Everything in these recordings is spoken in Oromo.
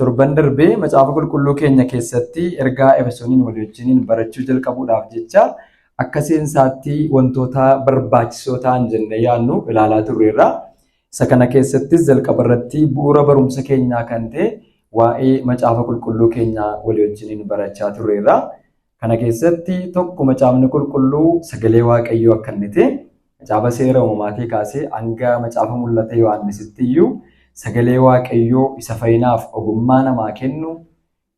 Torban darbee Macaafa Qulqulluu keenya keessatti ergaa Efesooniin walii wajjiniin barachuu jalqabuudhaaf jecha akka seensaatti wantoota barbaachisoo ta'an jennee yaadnu ilaalaa turreerra. Isa kana keessattis jalqaba irratti bu'uura barumsa keenyaa kan ta'e waa'ee Macaafa Qulqulluu keenyaa walii wajjiniin barachaa turreerra. Kana keessatti tokko Macaafni Qulqulluu sagalee Waaqayyoo akka inni ta'e, Macaafa Seera Uumamaatii kaasee hanga Macaafa Mul'ata Yohaannisitti iyyuu sagalee Waaqayyoo isa fayyinaaf ogummaa namaa kennu,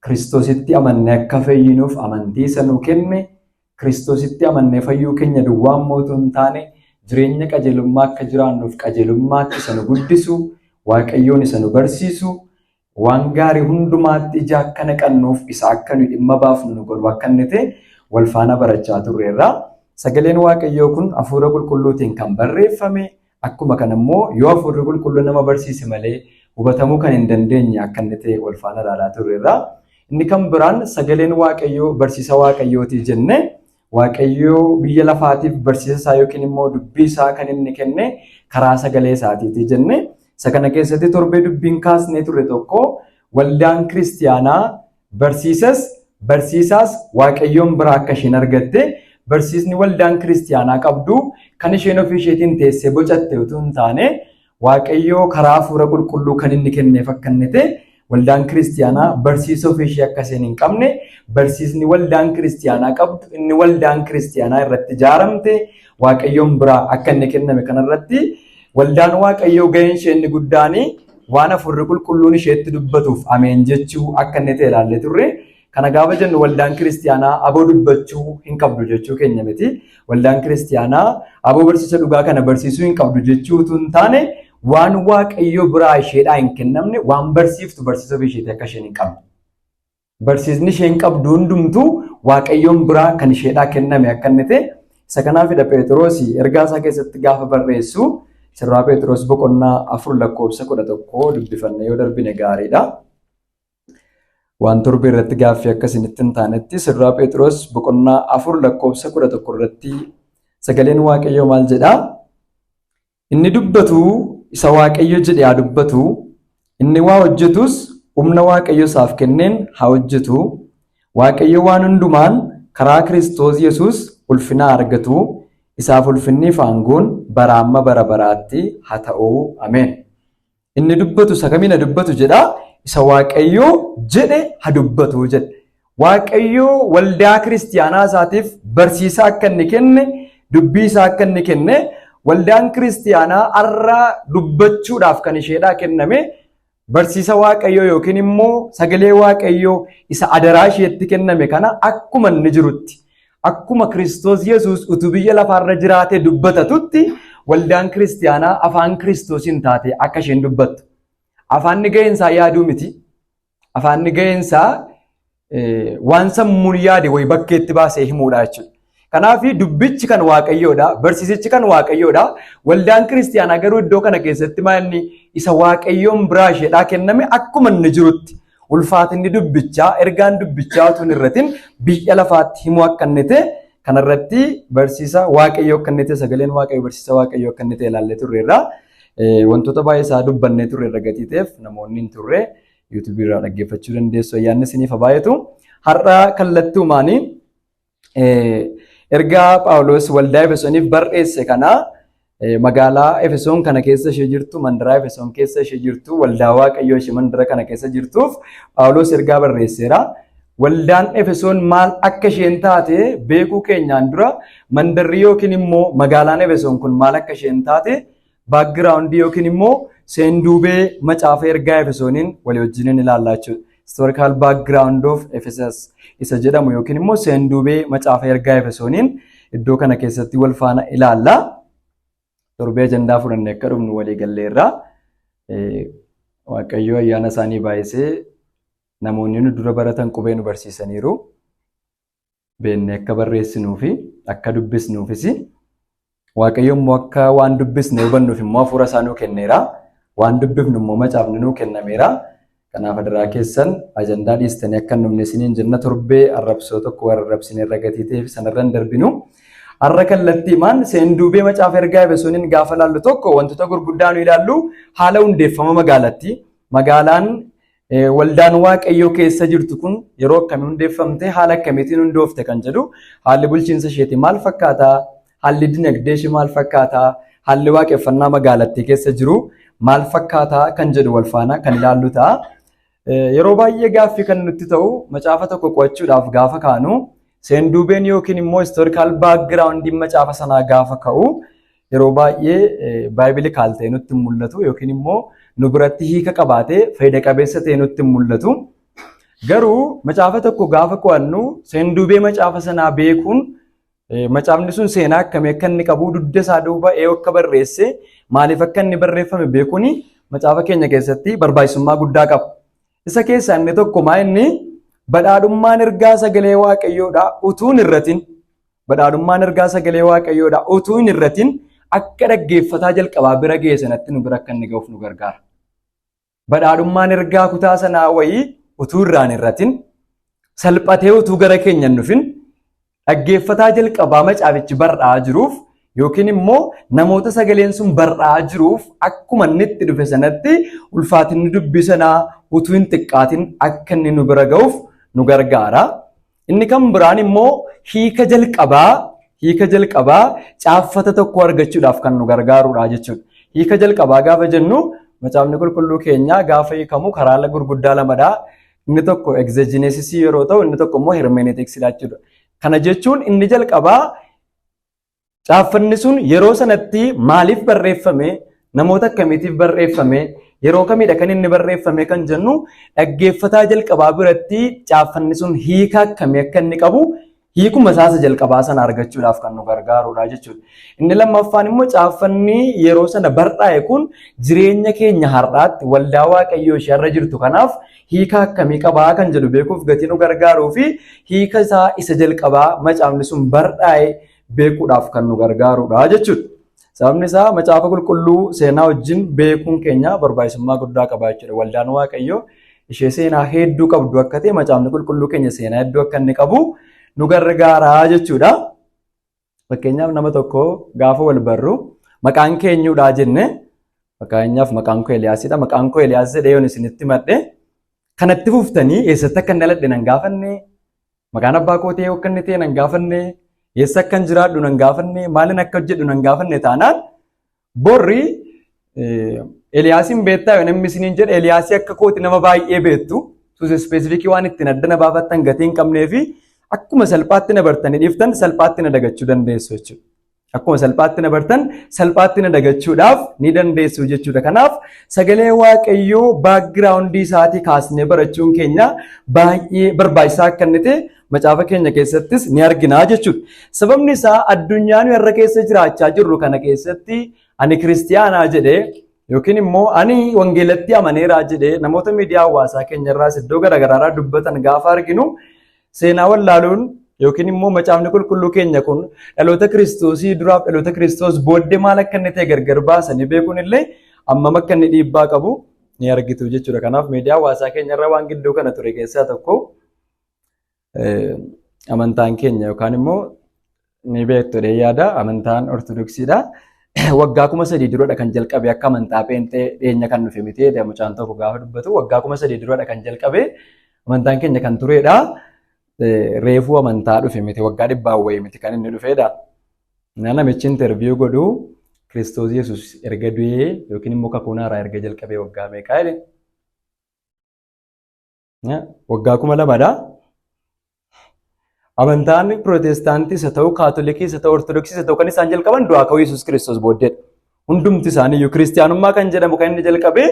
Kiristoositti amannee akka fayyinuuf amantii isa nuu kenne, Kiristoositti amannee fayyuu keenya duwwaa immoo utuu hin taane jireenya qajeelummaa akka jiraannuuf qajeelummaatti isa nu guddisu, Waaqayyoon isa nu barsiisu, waan gaarii hundumaatti ija akka naqannuuf isa akka nuyi dhimma baafnu nu godhu akka inni ta'e wal faana barachaa turreerra. Sagaleen Waaqayyoo kun hafuura qulqulluutiin kan barreeffame, akkuma kana immoo yoo hafuurri qulqulluu nama barsiise malee hubatamuu kan hin dandeenye akka inni ta'e wal faana ilaalaa turreerra. Inni kan biraan sagaleen Waaqayyoo barsiisa Waaqayyootii jenne. Waaqayyoo biyya lafaatiif barsiisa isaa yookiin immoo dubbii isaa kan inni kenne karaa sagalee isaatiiti jenne. Isa kana keessatti torbee dubbiin kaasnee turre tokko waldaan kiristiyaanaa barsiisas barsiisaas Waaqayyoon biraa akka isheen argatte, barsiisni waldaan kiristiyaanaa qabdu kan isheen ofii isheetiin teessee bocatte utuu hin taane Waaqayyoo karaa hafuura qulqulluu kan inni kenneef akka inni ta'e, waldaan kiristiyaanaa barsiisa ofii ishee akka isheen hin qabne, barsiisni waldaan kiristiyaanaa qabdu inni waldaan kiristiyaanaa irratti ijaaramte Waaqayyoon biraa akka inni kenname kanarratti waldaan Waaqayyoo gaheen ishee inni guddaan waan hafuurri qulqulluun isheetti dubbatuuf ameen jechuu akka inni ta'e ilaallee turre. Kana gaafa jennu waldaan kiristiyaanaa aboo dubbachuu hin qabdu jechuu keenya miti. Waldaan kiristiyaanaa aboo barsiisa dhugaa kana barsiisuu hin qabdu jechuu utuu hin taane, waan Waaqayyo biraa isheedhaa hin kennamne waan barsiiftu barsiisa ofii isheetii akka isheen hin qabne. Barsiisni isheen qabdu hundumtuu Waaqayyoon biraa kan isheedhaa kenname akka inni ta'e. Isa kanaafidha Phexros ergaa isaa keessatti gaafa barreessu, sirraa Phexros boqonnaa 4 lakkoofsa 11 dubbifanne yoo darbine gaariidha. Waan torbee irratti gaaffii akka isinitti hin taanetti, sirraa Phexros boqonnaa 4 lakkoofsa 11 irratti sagaleen Waaqayyoo maal jedhaa? Inni dubbatu isa Waaqayyo jedhe haa dubbatu, inni waa hojjetus humna Waaqayyo isaaf kenneen haa hojjetu. Waaqayyo waan hundumaan karaa Kiristoos Yesuus ulfina haa argatu. Isaaf ulfinnii fi aangoon bara amma bara baraatti haa ta'u. Ameen. Inni dubbatu isa kamiin haa dubbatu jedha? Isa Waaqayyo jedhe haa dubbatu jedha. Waaqayyo waldaa kiristiyaanaa isaatiif barsiisa akka inni kenne, dubbii isaa akka inni kenne, waldaan kiristiyaanaa har'a dubbachuudhaaf kan isheedhaa kenname barsiisa Waaqayyoo yookiin immoo sagalee Waaqayyoo isa adaraa isheetti kenname kana akkuma inni jirutti, akkuma Kiristoos Yesuus utuu biyya lafaarra jiraatee dubbatatutti waldaan kiristiyaanaa afaan Kiristoosiin taate akka isheen dubbattu. Afaanni ga'eensaa yaaduu miti. Afaanni ga'eensaa waan sammuun yaade wayi bakkeetti baasee himuudha jechuudha. Kanaaf dubbichi kan Waaqayyoodha, barsiisichi kan Waaqayyoodha. Waldaan kiristiyaanaa garuu iddoo kana keessatti maalni isa Waaqayyoon biraa isheedhaa kenname akkuma inni jirutti ulfaatinni dubbichaa, ergaan dubbichaa utuu hin irratin biyya lafaatti himuu akka inni ta'e kanarratti barsiisa Waaqayyoo akka inni ta'e, sagaleen Waaqayyoo barsiisa Waaqayyoo akka inni ta'e ilaallee turreerra. Wantoota baay'ee isaa dubbannee turreerra gatii ta'eef namoonni hin turre yuutuubii irraa dhaggeeffachuu dandeessu. Ayyaanni isiniif haa baay'atu. Har'a kallattuumaanii ergaa Phaawulos waldaa Efesooniif barreesse kana, magaalaa Efesoon kana keessa ishee jirtu, mandaraa Efesoon keessa ishee jirtu, waldaa Waaqayyoo ishee mandara kana keessa jirtuuf Phaawulos ergaa barreesseera. Waldaan Efesoon maal akka isheen taate beekuu keenyaan dura mandarri yookiin immoo magaalaan Efesoon kun maal akka isheen taate baakgiraawundii yookiin immoo seenduubee macaafa ergaa Efesooniin walii wajjiniin ilaallaa jechuudha. Historical background of Ephesus isa jedhamu yookiin immoo seenduubee macaafa ergaa Efesooniin iddoo kana keessatti wal faana ilaalla. Torbee ajandaa fudhannee akka dhufnu walii galleerra. Waaqayyo ayyaana isaanii baay'isee namoonni nu dura baratan qubee nu barsiisaniiru. Beennee akka barreessinuu fi akka dubbisnuufis, Waaqayyo immoo akka waan dubbisne hubannuuf immoo hafuura isaa nuu kenneera. Waan dubbifnu immoo macaafni nuu kennameera. Kanaaf adaraa keessan ajandaa dhiistanii akka hin dhumne isiniin jenna. Torbee arrabsoo tokko warra arrabsine irra gatii ta'eef sanarra hin darbinu. Har'a kallattiimaan seenduubee macaafa ergaa Efesooniin gaafa laallu tokko wantoota gurguddaa nu ilaallu haala hundeeffama magaalattii. Magaalaan Waldaan Waaqayyoo keessa jirtu kun yeroo akkamii hundeeffamte, haala akkamiitiin hundoofte kan jedhu, haalli bulchiinsa isheetii maal fakkaataa, haalli dinagdee ishee maal fakkaataa, haalli waaqeffannaa magaalattii keessa jiru maal fakkaataa kan jedhu wal faana kan ilaallu ta'a. Yeroo baay'ee gaaffii kan nutti ta'u, macaafa tokko qo'achuudhaaf gaafa kaanu, seenduubeen yookiin immoo historical backgroundiin macaafa sanaa gaafa ka'u, yeroo baay'ee biblical ta'e nutti mul'atu yookiin immoo nu biratti hiika qabaatee faayida qabeessa ta'e nutti mul'atu. Garuu macaafa tokko gaafa qo'annu, seenduubee macaafa sanaa beekuun, macaafni sun seenaa akkamii akka inni qabu, dugda isaa duuba eenyu akka barreesse, maaliif akka inni barreeffame beekuun macaafa keenya keessatti barbaachisummaa guddaa qaba. Isa keessaa inni tokko maa inni badhaadhummaan ergaa sagalee Waaqayyoodhaa utuu hin hir'atin, badhaadhummaan ergaa sagalee Waaqayyoodhaa utuu hin hir'atin akka dhaggeeffataa jalqabaa bira ga'e sanatti nu bira akka inni ga'uuf nu gargaara. Badhaadhummaan ergaa kutaa sanaa wayii utuu irraan hir'atin, salphatee utuu gara keenya hin dhufin, dhaggeeffataa jalqabaa macaafichi bar'aa jiruuf yookiin immoo namoota sagaleen sun bar'aa jiruuf akkuma inni itti dhufe sanatti ulfaatinni dubbii sanaa utuu hin xiqqaatin akka inni nu bira ga'uuf nu gargaara. Inni kan biraan immoo hiika jalqabaa caaffata tokko argachuudhaaf kan nu gargaarudha jechuudha. Hiika jalqabaa gaafa jennu, macaafni qulqulluu keenya gaafa hiikamu karaa gurguddaa lamadha. Inni tokko exegesis yeroo ta'u, inni tokko immoo hermeneticsidha jechuudha. Kana jechuun inni jalqabaa caaffanni sun yeroo sanatti maaliif barreeffame, namoota akkamiitiif barreeffame, yeroo kamidha kan inni barreeffame kan jennu, dhaggeeffataa jalqabaa biratti caaffanni sun hiika akkamii akka inni qabu, hiikuma isaasa jalqabaa sana argachuudhaaf kan nu gargaarudha jechuudha. Inni lammaffaan immoo caaffanni yeroo sana barraa'e kun jireenya keenya har'aatti, waldaa Waaqayyoo ishee irra jirtu kanaaf hiika akkamii qabaa kan jedhu beekuuf gatii nu gargaaruu fi hiika isaa isa jalqabaa macaafni sun barraa'e beekuudhaaf kan nu gargaarudha jechuudha. Sababni isaa macaafa qulqulluu seenaa wajjin beekuun keenya barbaachisummaa guddaa qaba jechuudha. Waldaan Waaqayyoo ishee seenaa hedduu qabdu akka ta'e, macaafni qulqulluu keenya seenaa hedduu akka inni qabu nu gargaara jechuudha. Fakkeenyaaf, nama tokko gaafa wal barru maqaan keenyuudha jenne, fakkeenyaaf maqaan koo Eliyaasidha. Maqaan koo Eliyaas jedhee yoon isinitti madhe, kanatti fuftanii eessatti akka inni dhaladhe nan gaafanne, maqaan abbaa koo ta'e akka inni ta'e nan gaafanne, eessa akkan jiraadhu nan gaafanne, maalin akka hojjedhu nan gaafanne taanaan, borri Eliyaasiin beektaa yoo namni isiniin jedhe, Eliyaasii akka kooti nama baay'ee beektu, specific waan ittiin addana baafattan gatii hin qabnee fi akkuma salphaatti na bartanii dhiiftan salphaatti na dagachuu dandeessu jechuudha. Akkuma salphaatti na bartan salphaatti na dagachuudhaaf ni dandeessu jechuudha. Kanaaf sagalee Waaqayyoo background isaatii kaasnee barachuun keenya baay'ee barbaachisaa akka inni ta'e macaafa keenya keessattis ni argina jechuudha. Sababni isaa addunyaa nu irra keessa jiraachaa jirru kana keessatti ani kiristiyaanaa jedhee yookiin immoo ani wangeelatti amaneeraa jedhee namoota miidiyaa hawaasaa keenya irraas iddoo garaagaraarraa dubbatan gaafa arginu, seenaa wallaaluun yookiin immoo macaafni qulqulluu keenya kun dhaloota Kiristoosii duraaf dhaloota Kiristoos booddee maal akka inni ta'e gargar baasanii beekuun illee hammam akka inni dhiibbaa qabu ni argitu jechuudha. Kanaaf miidiyaa hawaasaa keenya irra waan gidduu kana ture keessaa tokko, amantaan keenya yookaan immoo ni beektu jedhee yaada, amantaan Ortodoksiidha. Waggaa 3000 duradha kan jalqabe, akka amantaa Pheenxee dhiyeenya kan dhufe miti. Mucaan tokko gaafa dubbatu, waggaa 3000 duradha kan jalqabe, amantaan keenya kan turedha. Reefuu amantaa dhufe miti, waggaa dhibbaan wayii miti kan inni dhufedha. Namichi interview godhu, Kiristoos Yesuus erga du'ee yookiin immoo kakuu haaraa erga jalqabee waggaa meeqaa jedhe? Waggaa 2000dha. Amantaan Pirootestaantiis haa ta'u, Kaatolikiis haa ta'u, Ortodoksiis haa ta'u, kan isaan jalqaban du'aa ka'uu Yesuus Kiristoos booddeedha. Hundumti isaanii iyyuu kiristiyaanummaa kan jedhamu kan inni jalqabee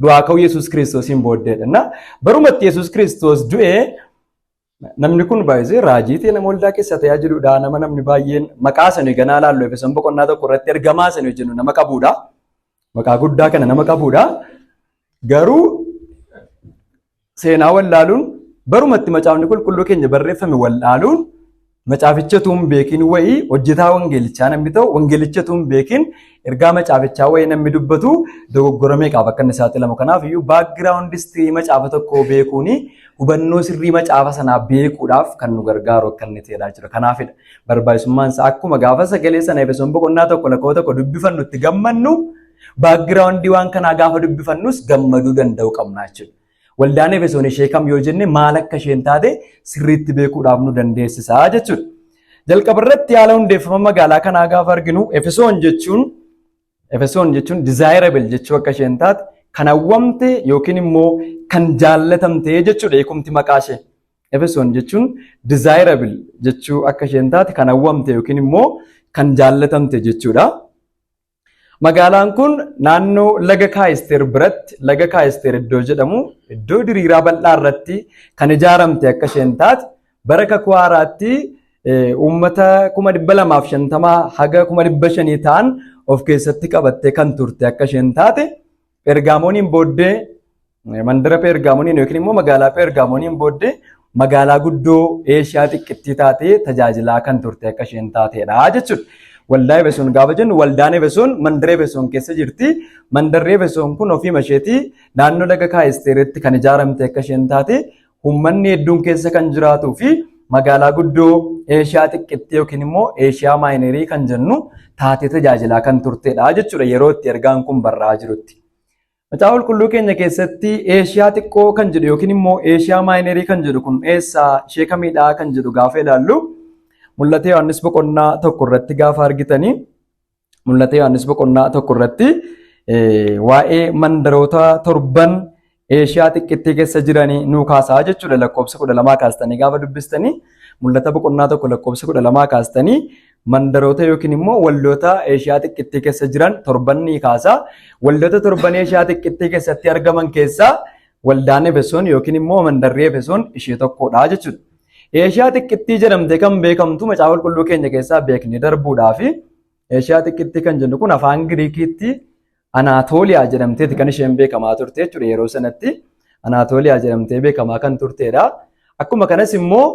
du'aa ka'uu Yesuus Kiristoosiin booddeedha. Na barumatti Yesuus Kiristoos du'ee, namni kun baay'ee raajii ta'e, nama waldaa keessa tajaajiludha. Nama namni baay'een maqaa sanii ganaa laallu, Efesoon boqonnaa 1 irratti ergamaa sanii jennu nama qabudha. Maqaa guddaa kana nama qabudha. Garuu seenaa wallaaluun, barumatti macaafni qulqulluu keenya barreeffame wallaaluun, macaaficha utuu hin beekin wayii hojjetaa wangeelichaa namni ta'u, wangeelicha utuu hin beekin ergaa macaafichaa wayii namni dubbatu dogoggora meeqaaf akka inni saaxilamu. Kanaaf iyyuu background history macaafa tokkoo beekuuni hubannoo sirrii macaafa sanaa beekuudhaaf kan nu gargaaru akka inni ta'edha jechuudha. Kanaafidha barbaachisummaan isaa. Akkuma gaafa sagalee sana Efesoon boqonnaa 1 lakkoofsa 1 dubbifannu itti gammannu, background waan kanaa gaafa dubbifannus gammaduu danda'u qabna jechuudha. Waldaan Efesoon ishee kam yoo jenne maal akka isheen taate sirriitti beekuudhaaf nu dandeessisaa jechuudha. Jalqaba irratti haala hundeeffama magaalaa kanaa gaafa arginu, Efesoon jechuun desirable jechuu akka isheen taate, kan hawwamte yookiin immoo kan jaallatamte jechuudha hiikumti maqaa ishee. Efesoon jechuun desirable jechuu akka isheen taate, kan hawwamte yookiin immoo kan jaallatamte jechuudha. Magaalaan kun naannoo laga Kaayisteer biratti, laga Kaayisteer iddoo jedhamu, iddoo diriiraa bal'aa irratti kan ijaaramte akka isheen taate, bara Kakuu Haaraatti uummata 250,000 haga 500,000 ta'an of keessatti qabattee kan turte akka isheen taate, Phergaamooniin booddee, mandara Phergaamooniin yookiin immoo magaalaa Phergaamooniin booddee magaalaa guddoo Eeshiyaa xiqqittii taatee tajaajilaa kan turte akka isheen taateedha jechuudha. Waldaa Efesoon gaafa jennu, waldaan Efesoon mandara Efesoon keessa jirti. Mandarri Efesoon kun ofiima isheetii naannoo laga Kaayisteeritti kan ijaaramte akka isheen taate, uummanni hedduun keessa kan jiraatuu fi magaalaa guddoo Eeshiyaa xiqqittii yookiin immoo Eeshiyaa Maayinerii kan jennu taatee tajaajilaa kan turtedha jechuudha yeroo itti ergaan kun barraa'aa jirutti. Macaafa Qulqulluu keenya keessatti Eeshiyaa xiqqoo kan jedhu yookiin immoo Eeshiyaa Maayinerii kan jedhu kun eessaa, ishee kamiidhaa kan jedhu gaafa ilaallu, Mul'ata Yohaannis boqonnaa 1 irratti gaafa argitanii, Mul'ata Yohaannis boqonnaa 1 irratti waa'ee mandaroota torban Eeshiyaa xiqqittii keessa jiranii nuu kaasaa jechuudha. Lakkoofsa 12 kaastanii gaafa dubbistanii, Mul'ata boqonnaa 1 lakkoofsa 12 kaastanii, mandaroota yookiin immoo waldoota Eeshiyaa xiqqittii keessa jiran torban ni kaasa. Waldoota torban Eeshiyaa xiqqittii keessatti argaman keessaa waldaan Efesoon yookiin immoo mandarri Efesoon ishee tokkodha jechuudha. Eeshiyaa xiqqittii jedhamtee kan beekamtu Macaafa Qulqulluu keenya keessaa beeknee darbuudhaafi, Eeshiyaa xiqqittii kan jennu kun afaan Giriikiitti Anaatooliyaa jedhamteeti kan isheen beekamaa turte jechuudha yeroo sanatti. Anaatooliyaa jedhamtee beekamaa kan turtedha. Akkuma kanas immoo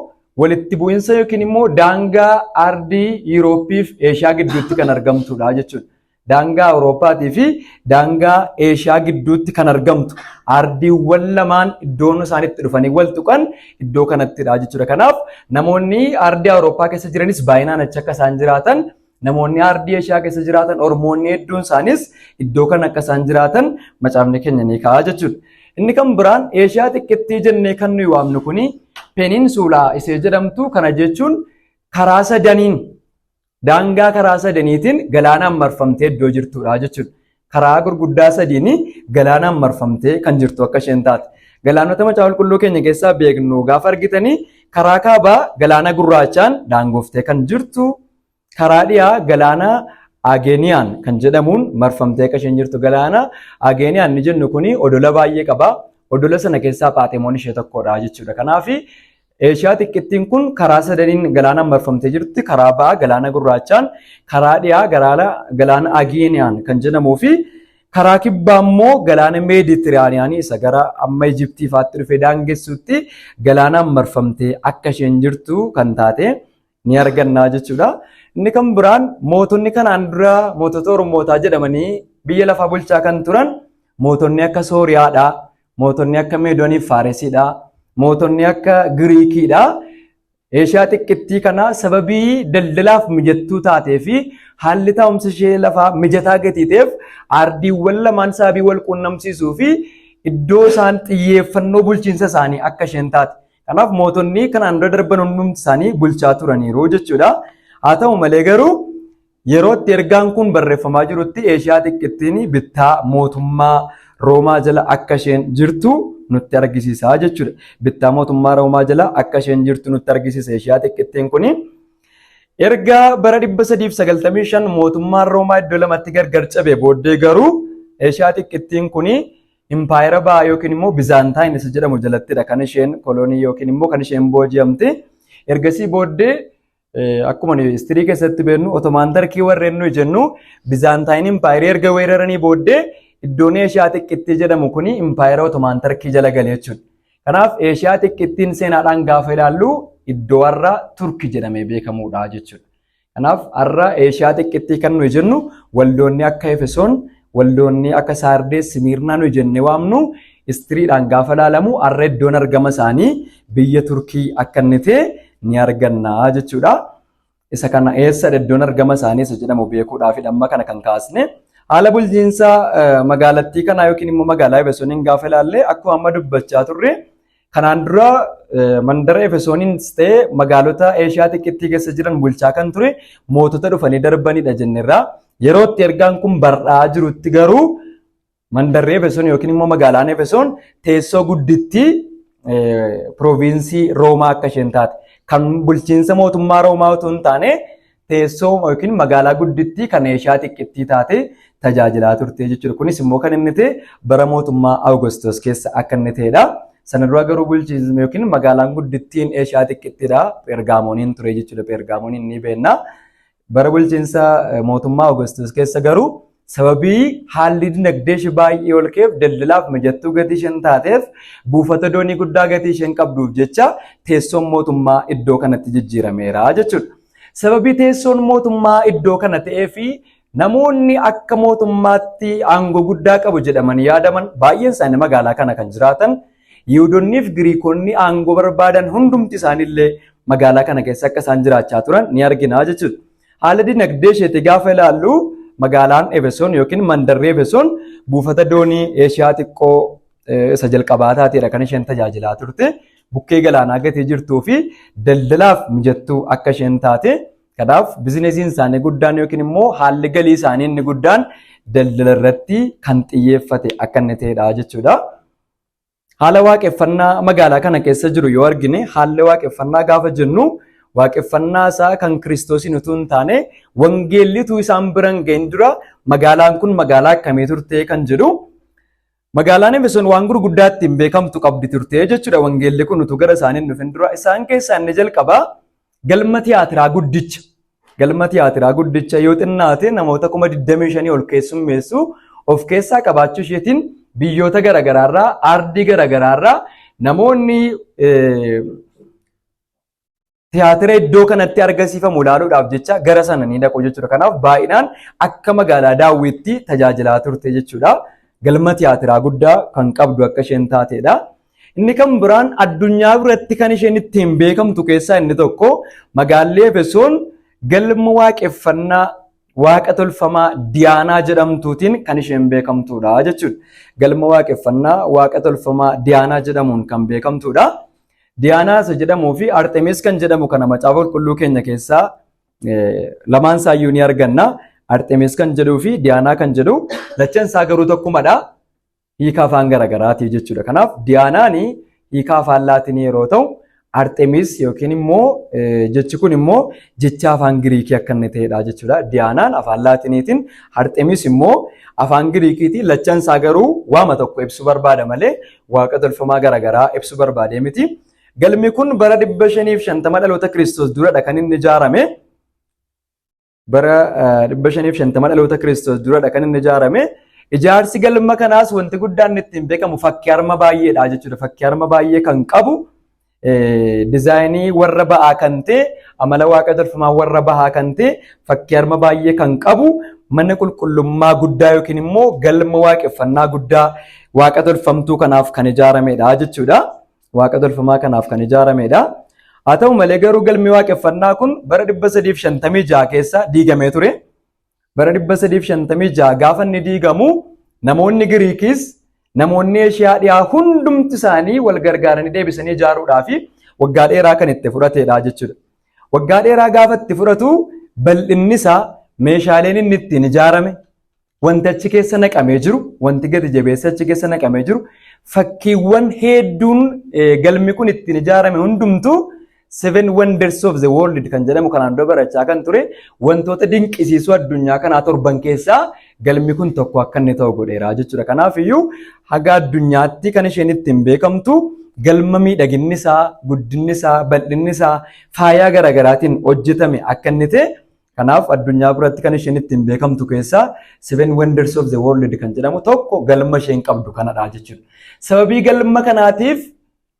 walitti bu'insa yookiin immoo daangaa ardii Yuurooppii fi Eeshiyaa gidduutti kan argamtudha jechuudha. Daangaa Awurooppaatii fi daangaa Eeshiyaa gidduutti kan argamtu, ardiiwwan lamaan iddoon isaan itti dhufanii wal tuqan iddoo kanattidha jechuudha. Kanaaf namoonni ardii Awurooppaa keessa jiranis baay'inaan achi akka isaan jiraatan, namoonni ardii Eeshiyaa keessa jiraatan Oromoonni hedduun isaanis iddoo kana akka isaan jiraatan macaafni keenya ni kaa'a jechuudha. Inni kan biraan Eeshiyaa xiqqittii jennee kan nuyi waamnu kuni peninsula isee jedhamtu kana jechuun karaa sadaniin, daangaa karaa sadaniitiin galaanaan marfamtee iddoo jirtudha jechuudha. Karaa gurguddaa sadiin galaanaan marfamtee kan jirtu akka isheen taate. Galaanota Macaafa Qulqulluu keenya keessaa beeknu gaafa argitanii, karaa kaabaa galaana gurraachaan daangooftee kan jirtu, karaa dhiyaa galaana Aageeniyaan kan jedhamuun marfamtee akka isheen jirtu. Galaana Aageeniyaan ni jennu kuni odola baay'ee qaba. Odola sana keessaa Phaaxemoon ishee tokkodha jechuudha. Kanaaf Eeshiyaa xiqqittiin kun karaa sadaniin galaanaan marfamtee jirti. Karaa bahaa galaana gurraachaan, karaa dhiyaa galaana Aageeniyaan kan jedhamuu fi karaa kibbaa immoo galaana Meeditiraaniyaanii isa gara amma Ijiptii fa'aatti dhufee daangessutti galaanaan marfamtee akka isheen jirtu kan taate ni argannaa jechuudha. Inni kan biraan mootonni kanaan dura mootota Oromootaa jedhamanii biyya lafaa bulchaa kan turan, mootonni akka Sooriyaadha, mootonni akka Meedoonii fi Faaresiidha, mootonni akka Giriikiidha. Eeshiyaa xiqqittii kana sababii daldalaaf mijattuu taatee fi haalli taa'umsa ishee lafaa mijataa gatii ta'eef, ardiiwwan lamaan sababii wal quunnamsiisuu fi iddoo isaan xiyyeeffannoo bulchiinsa isaanii akka isheen taate. Kanaaf mootonni kanaan dura darban hundumti isaanii bulchaa turaniiru jechuudha. Haa ta'u malee garuu yeroo itti ergaan kun barreeffamaa jirutti Eeshiyaa xiqqittiin bittaa mootummaa Roomaa jala akka isheen jirtu nutti argisiisa jechuudha. Bittaa mootummaa Roomaa jala akka isheen jirtu nutti argisiisa Eeshiyaa xiqqittiin kuni. Erga bara 395 mootummaan Roomaa iddoo lamatti gargar cabe booddee garuu Eeshiyaa xiqqittiin kuni impaayera bahaa yookiin immoo Bizaantaayin isa jedhamu jalattidha kan isheen kolonii yookiin immoo kan isheen booji'amte. Ergasii booddee akkuma history keessatti beeknu, Otomaan Tarkii warreen nuyi jennu Bizaantaayin impaayerii erga weeraranii booddee iddoon Eeshiyaa xiqqittii jedhamu kuni impaayera Otomaan Tarkii jala gale jechuudha. Kanaaf Eeshiyaa xiqqittiin seenaadhaan gaafa ilaallu iddoo har'a Turki jedhamee beekamudha jechuudha. Kanaaf har'a Eeshiyaa xiqqittii kan nuyi jennu, waldoonni akka Efesoon, waldoonni akka Saardees, Simiirnaa nuyi jennee waamnu, historydhaan gaafa ilaalamu har'a iddoon argama isaanii biyya Turkii akka inni ta'e ni arganna jechuudha. Isa kana eessa iddoon argama isaanii isa jedhamu beekuudhaaf amma kana kan kaasne. Haala bulchiinsa magaalattii kanaa yookiin immoo magaalaa Efesooniin gaafa ilaalle, akkuma amma dubbachaa turre, kanaan dura mandara Efesooniinis ta'e magaalota Eeshiyaa xiqqittii keessa jiran bulchaa kan ture mootota dhufanii darbanidha jennerra. Yeroo itti ergaan kun bar'aa jirutti garuu mandarri Efesoon yookiin immoo magaalaan Efesoon teessoo guddittii pirooviinsii Roomaa akka isheen taate, kan bulchiinsa mootummaa Roomaa otoo hin taane teessoo yookiin magaalaa guddittii kan Eeshiyaa xiqqittii taate tajaajilaa turte jechuudha. Kunis immoo kan inni ta'e bara mootummaa Awugustos keessa akka inni ta'edha. Sana dura garuu bulchiinsi yookiin magaalaan guddittiin Eeshiyaa xiqqittiidha. Phergaamooniin ture jechuudha. Phergaamooniin ni beekna. Bara bulchiinsa mootummaa Awugustos keessa garuu sababii haalli dinagdee ishee baay'ee ol ka'eef, daldalaaf mijattuu gatii isheen taateef, buufata doonii guddaa gatii isheen qabduuf jecha teessoon mootummaa iddoo kanatti jijjiirameera jechuudha. Sababii teessoon mootummaa iddoo kana ta'ee fi namoonni akka mootummaatti aangoo guddaa qabu jedhamanii yaadaman baay'een isaanii magaalaa kana kan jiraatan, Yihudoonnii fi Giriikonni aangoo barbaadan hundumti isaaniillee magaalaa kana keessa akka isaan jiraachaa turan ni argina jechuudha. Haala dinagdee isheetti gaafa ilaallu, magaalaan Efesoon yookiin mandarri Efesoon buufata doonii Eeshiyaa xiqqoo isa jalqabaa taateedha kan isheen tajaajilaa turte. Bukkee galaanaa gatii jirtuu fi daldalaaf mijattuu akka isheen taate. Kanaaf bizinesiin isaanii guddaan yookiin immoo haalli galii isaanii inni guddaan daldala irratti kan xiyyeeffate akka inni ta'edha jechuudha. Haala waaqeffannaa magaalaa kana keessa jiru yoo argine, haalli waaqeffannaa gaafa jennu waaqeffannaa isaa kan Kiristoosiin utuu hin taane wangeelli utuu isaan bira hin gahin dura magaalaan kun magaalaa akkamii turte kan jedhu, magaalaan Efesoon waan gurguddaa ittiin beekamtu qabdi turte jechuudha. Wangeelli kun utuu gara isaanii hin dhufin dura isaan keessaa inni jalqabaa galma tiyaatiraa guddicha. Galma tiyaatiraa guddicha yoo xinnaate namoota 25,000 ol keessummeessu of keessaa qabaachuu isheetiin biyyoota garaagaraarraa, aardii garaagaraarraa namoonni tiyaatira iddoo kanatti argisiifamu ilaaluudhaaf jecha gara sana ni dhaqu jechuudha. Kanaaf baay'inaan akka magaalaa daawwiitti tajaajilaa turte jechuudha. Galma tiyaatiraa guddaa kan qabdu akka isheen taateedha. Inni kan biraan addunyaa biratti kan isheen ittiin beekamtu keessaa inni tokko magaalli Efesoon galma waaqeffannaa waaqa tolfamaa Diyaanaa jedhamtuutiin kan isheen beekamtudha jechuudha. Galma waaqeffannaa waaqa tolfamaa Diyaanaa jedhamuun kan beekamtudha. Diyaanaa isa jedhamuu fi Arxemiis kan jedhamu kana Macaafa Qulqulluu keenya keessaa lamaan isaayyuu ni arganna. Arxemiis kan jedhuu fi Diyaanaa kan jedhu lachan isaa garuu tokkumadha. Hiika afaan garaagaraatii jechuudha. Kanaaf Diyaanaan hiika afaan Laatinii yeroo ta'u, Arxemiis yookiin immoo jechi kun immoo jecha afaan Giriikii akka inni ta'edha jechuudha. Diyaanaan afaan Laatiniitiin, Arxemiis immoo afaan Giriikiitiin, lachan isaa garuu waama tokko ibsuu barbaada malee waaqa tolfamaa garaagaraa ibsuu barbaadee miti. Galmi kun bara 550 dhaloota Kiristoos duradha kan inni ijaarame. Bara 550 dhaloota Kiristoos duradha kan inni ijaarame. Ijaarsi galma kanaas wanti guddaan ittiin beekamu fakkii harma baay'eedha jechuudha. Fakkii harma baay'ee kan qabu, dizaayinii warra ba'aa kan ta'e, amala waaqa tolfamaa warra bahaa kan ta'e, fakkii harma baay'ee kan qabu mana qulqullummaa guddaa yookiin immoo galma waaqeffannaa guddaa waaqa tolfamtuu kanaaf kan ijaaramedha jechuudha. Waaqa tolfamaa kanaaf kan ijaaramedha. Haa ta'u malee garuu galmi waaqeffannaa kun bara 356 keessa diigamee ture. Bara 356 gaafa inni diigamu namoonni Giriikis, namoonni Eeshiyaa dhiyaa hundumti isaanii wal gargaaranii deebisanii ijaaruudhaaf waggaa dheeraa kan itti fudhatedha jechuudha. Waggaa dheeraa gaafa itti fudhatu bal'inni isaa, meeshaaleen inni ittiin ijaarame, wanti achi keessa naqamee jiru, wanti gadi jabeessa achi keessa naqamee jiru, fakkiiwwan hedduun galmi kun ittiin ijaarame hundumtuu Seven Wonders of the World kan jedhamu kanaan dura barachaa kan ture, wantoota dinqisiisoo addunyaa kanaa torban keessaa galmi kun tokko akka inni ta'u godheera jechuudha. Kanaaf iyyuu haga addunyaatti kan isheen ittiin beekamtu galma miidhaginni isaa, guddinni isaa, bal'inni isaa faayaa garaagaraatiin hojjetame akka inni ta'e. Kanaaf addunyaa biratti kan isheen ittiin beekamtu keessaa Seven Wonders of the World kan jedhamu tokko galma isheen qabdu kanadha jechuudha. Sababii galma kanaatiif,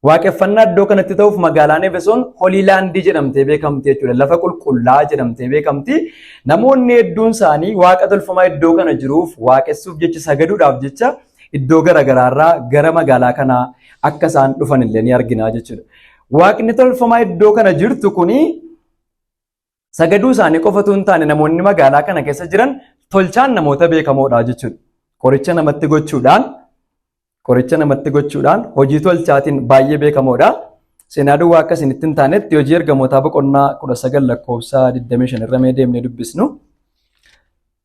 waaqeffannaa iddoo kanatti ta'uuf magaalaan Efesoon Holy Land jedhamtee beekamti jechuudha. Lafa qulqullaa jedhamtee beekamti. Namoonni hedduun isaanii waaqa tolfamaa iddoo kana jiruuf waaqessuuf jecha, sagaduudhaaf jecha iddoo garaagaraarraa gara magaalaa kanaa akka isaan dhufan illee ni argina jechuudha. Waaqni tolfamaa iddoo kana jirtu kuni sagaduu isaanii qofatu hin taane, namoonni magaalaa kana keessa jiran tolchaan namoota beekamoodha jechuudha. Qoricha namatti gochuudhaan qoricha namatti gochuudhaan hojii tolchaatiin baay'ee beekamoodha. Seenaa duwwaa akka isinitti hin taanetti hojii ergamootaa boqonnaa 19 lakkoofsa 25 irra mee deemnee dubbisnu.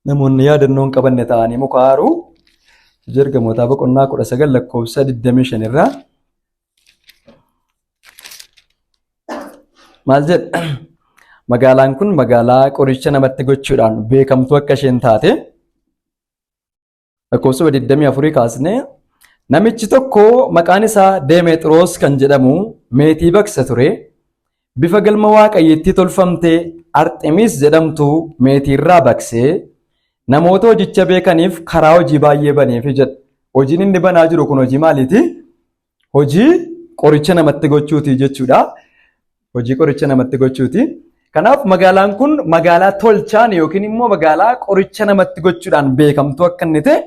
Namoonni yaadannoo hin qabanne ta'anii muka haaru. Hojii ergamootaa boqonnaa 19 lakkoofsa 25 irraa maal jedha? Magaalaan kun magaalaa qoricha namatti gochuudhaan beekamtuu akka isheen taate lakkoofsa 24 kaasnee namichi tokko maqaan isaa Demeexiroos kan jedhamu meetii baqsa ture. Bifa galma waaqayyittii tolfamte Arxemiis jedhamtu meetiirraa baqsee namoota hojicha beekaniif karaa hojii baay'ee baneefi jedha. Hojiin inni banaa jiru kun hojii maaliiti? Hojii qoricha namatti gochuuti jechuudha. Hojii qoricha namatti gochuuti. Kanaaf magaalaan kun magaalaa tolchaan yookiin immoo magaalaa qoricha namatti gochuudhaan beekamtu akka inni ta'e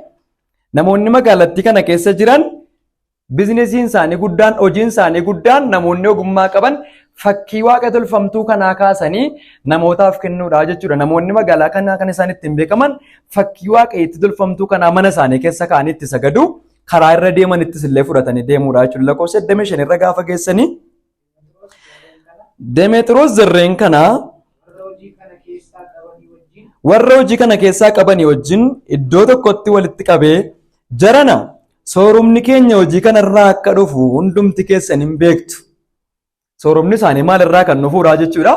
namoonni magaalattii kana keessa jiran bizinesiin isaanii guddaan hojiin isaanii guddaan namoonni ogummaa qaban fakkii waaqa tolfamtuu kanaa kaasanii namootaaf kennuudha jechuudha. Namoonni magaalaa kanaa kan isaan ittiin beekaman fakkii waaqa itti tolfamtuu kanaa mana isaanii keessa kaa'anii itti sagadu karaa irra deemanittis illee fudhatanii deemuudha jechuudha. Lakkoofsa 25 irra gaafa geessanii Demeexiroos jarreen kanaa warra hojii kana keessaa qabanii wajjin iddoo tokkotti walitti qabee jarana soorumni keenya hojii kanarraa akka dhufu hundumti keessan hin beektu. Soorumni isaanii maalirraa kan dhufuudha jechuudha?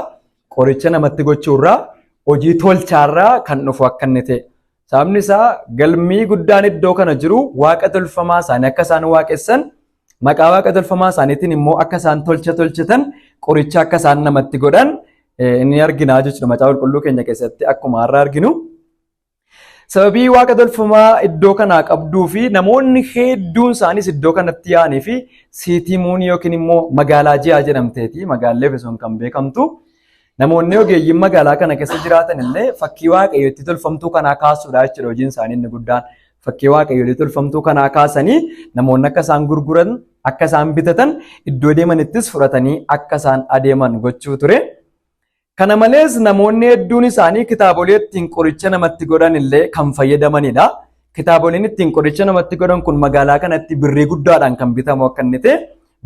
Qoricha namatti gochuurraa, hojii tolchaarraa kan dhufu akka inni ta'e. Sababni isaa galmii guddaan iddoo kana jiru waaqa tolfamaa isaanii akka isaan waaqessan, maqaa waaqa tolfamaa isaaniitiin immoo akka isaan tolcha tolchatan, qoricha akka isaan namatti godhan inni argina jechuudha. Macaafa qulqulluu keenya keessatti akkuma har'a arginu. Sababii waaqa tolfamaa iddoo kanaa qabduu fi namoonni hedduun isaaniis iddoo kanatti yaa'anii fi siitiimuun yookiin immoo magaalaa ji'aa jedhamteeti magaalli Efesoon kan beekamtu. Namoonni ogeeyyiin magaalaa kana keessa jiraatan illee fakkii waaqayyootti tolfamtuu kanaa kaasuudha jechuudha hojiin isaanii inni guddaan. Fakkii waaqayyootti tolfamtuu kanaa kaasanii namoonni akka isaan gurguran, akka isaan bitatan, iddoo deemanittis fudhatanii akka isaan adeeman gochuu ture. Kana malees namoonni hedduun isaanii kitaabolee ittiin qoricha namatti godhan illee kan fayyadamanidha. Kitaaboleen ittiin qoricha namatti godhan kun magaalaa kanatti birrii guddaadhaan kan bitamu akka inni ta'e,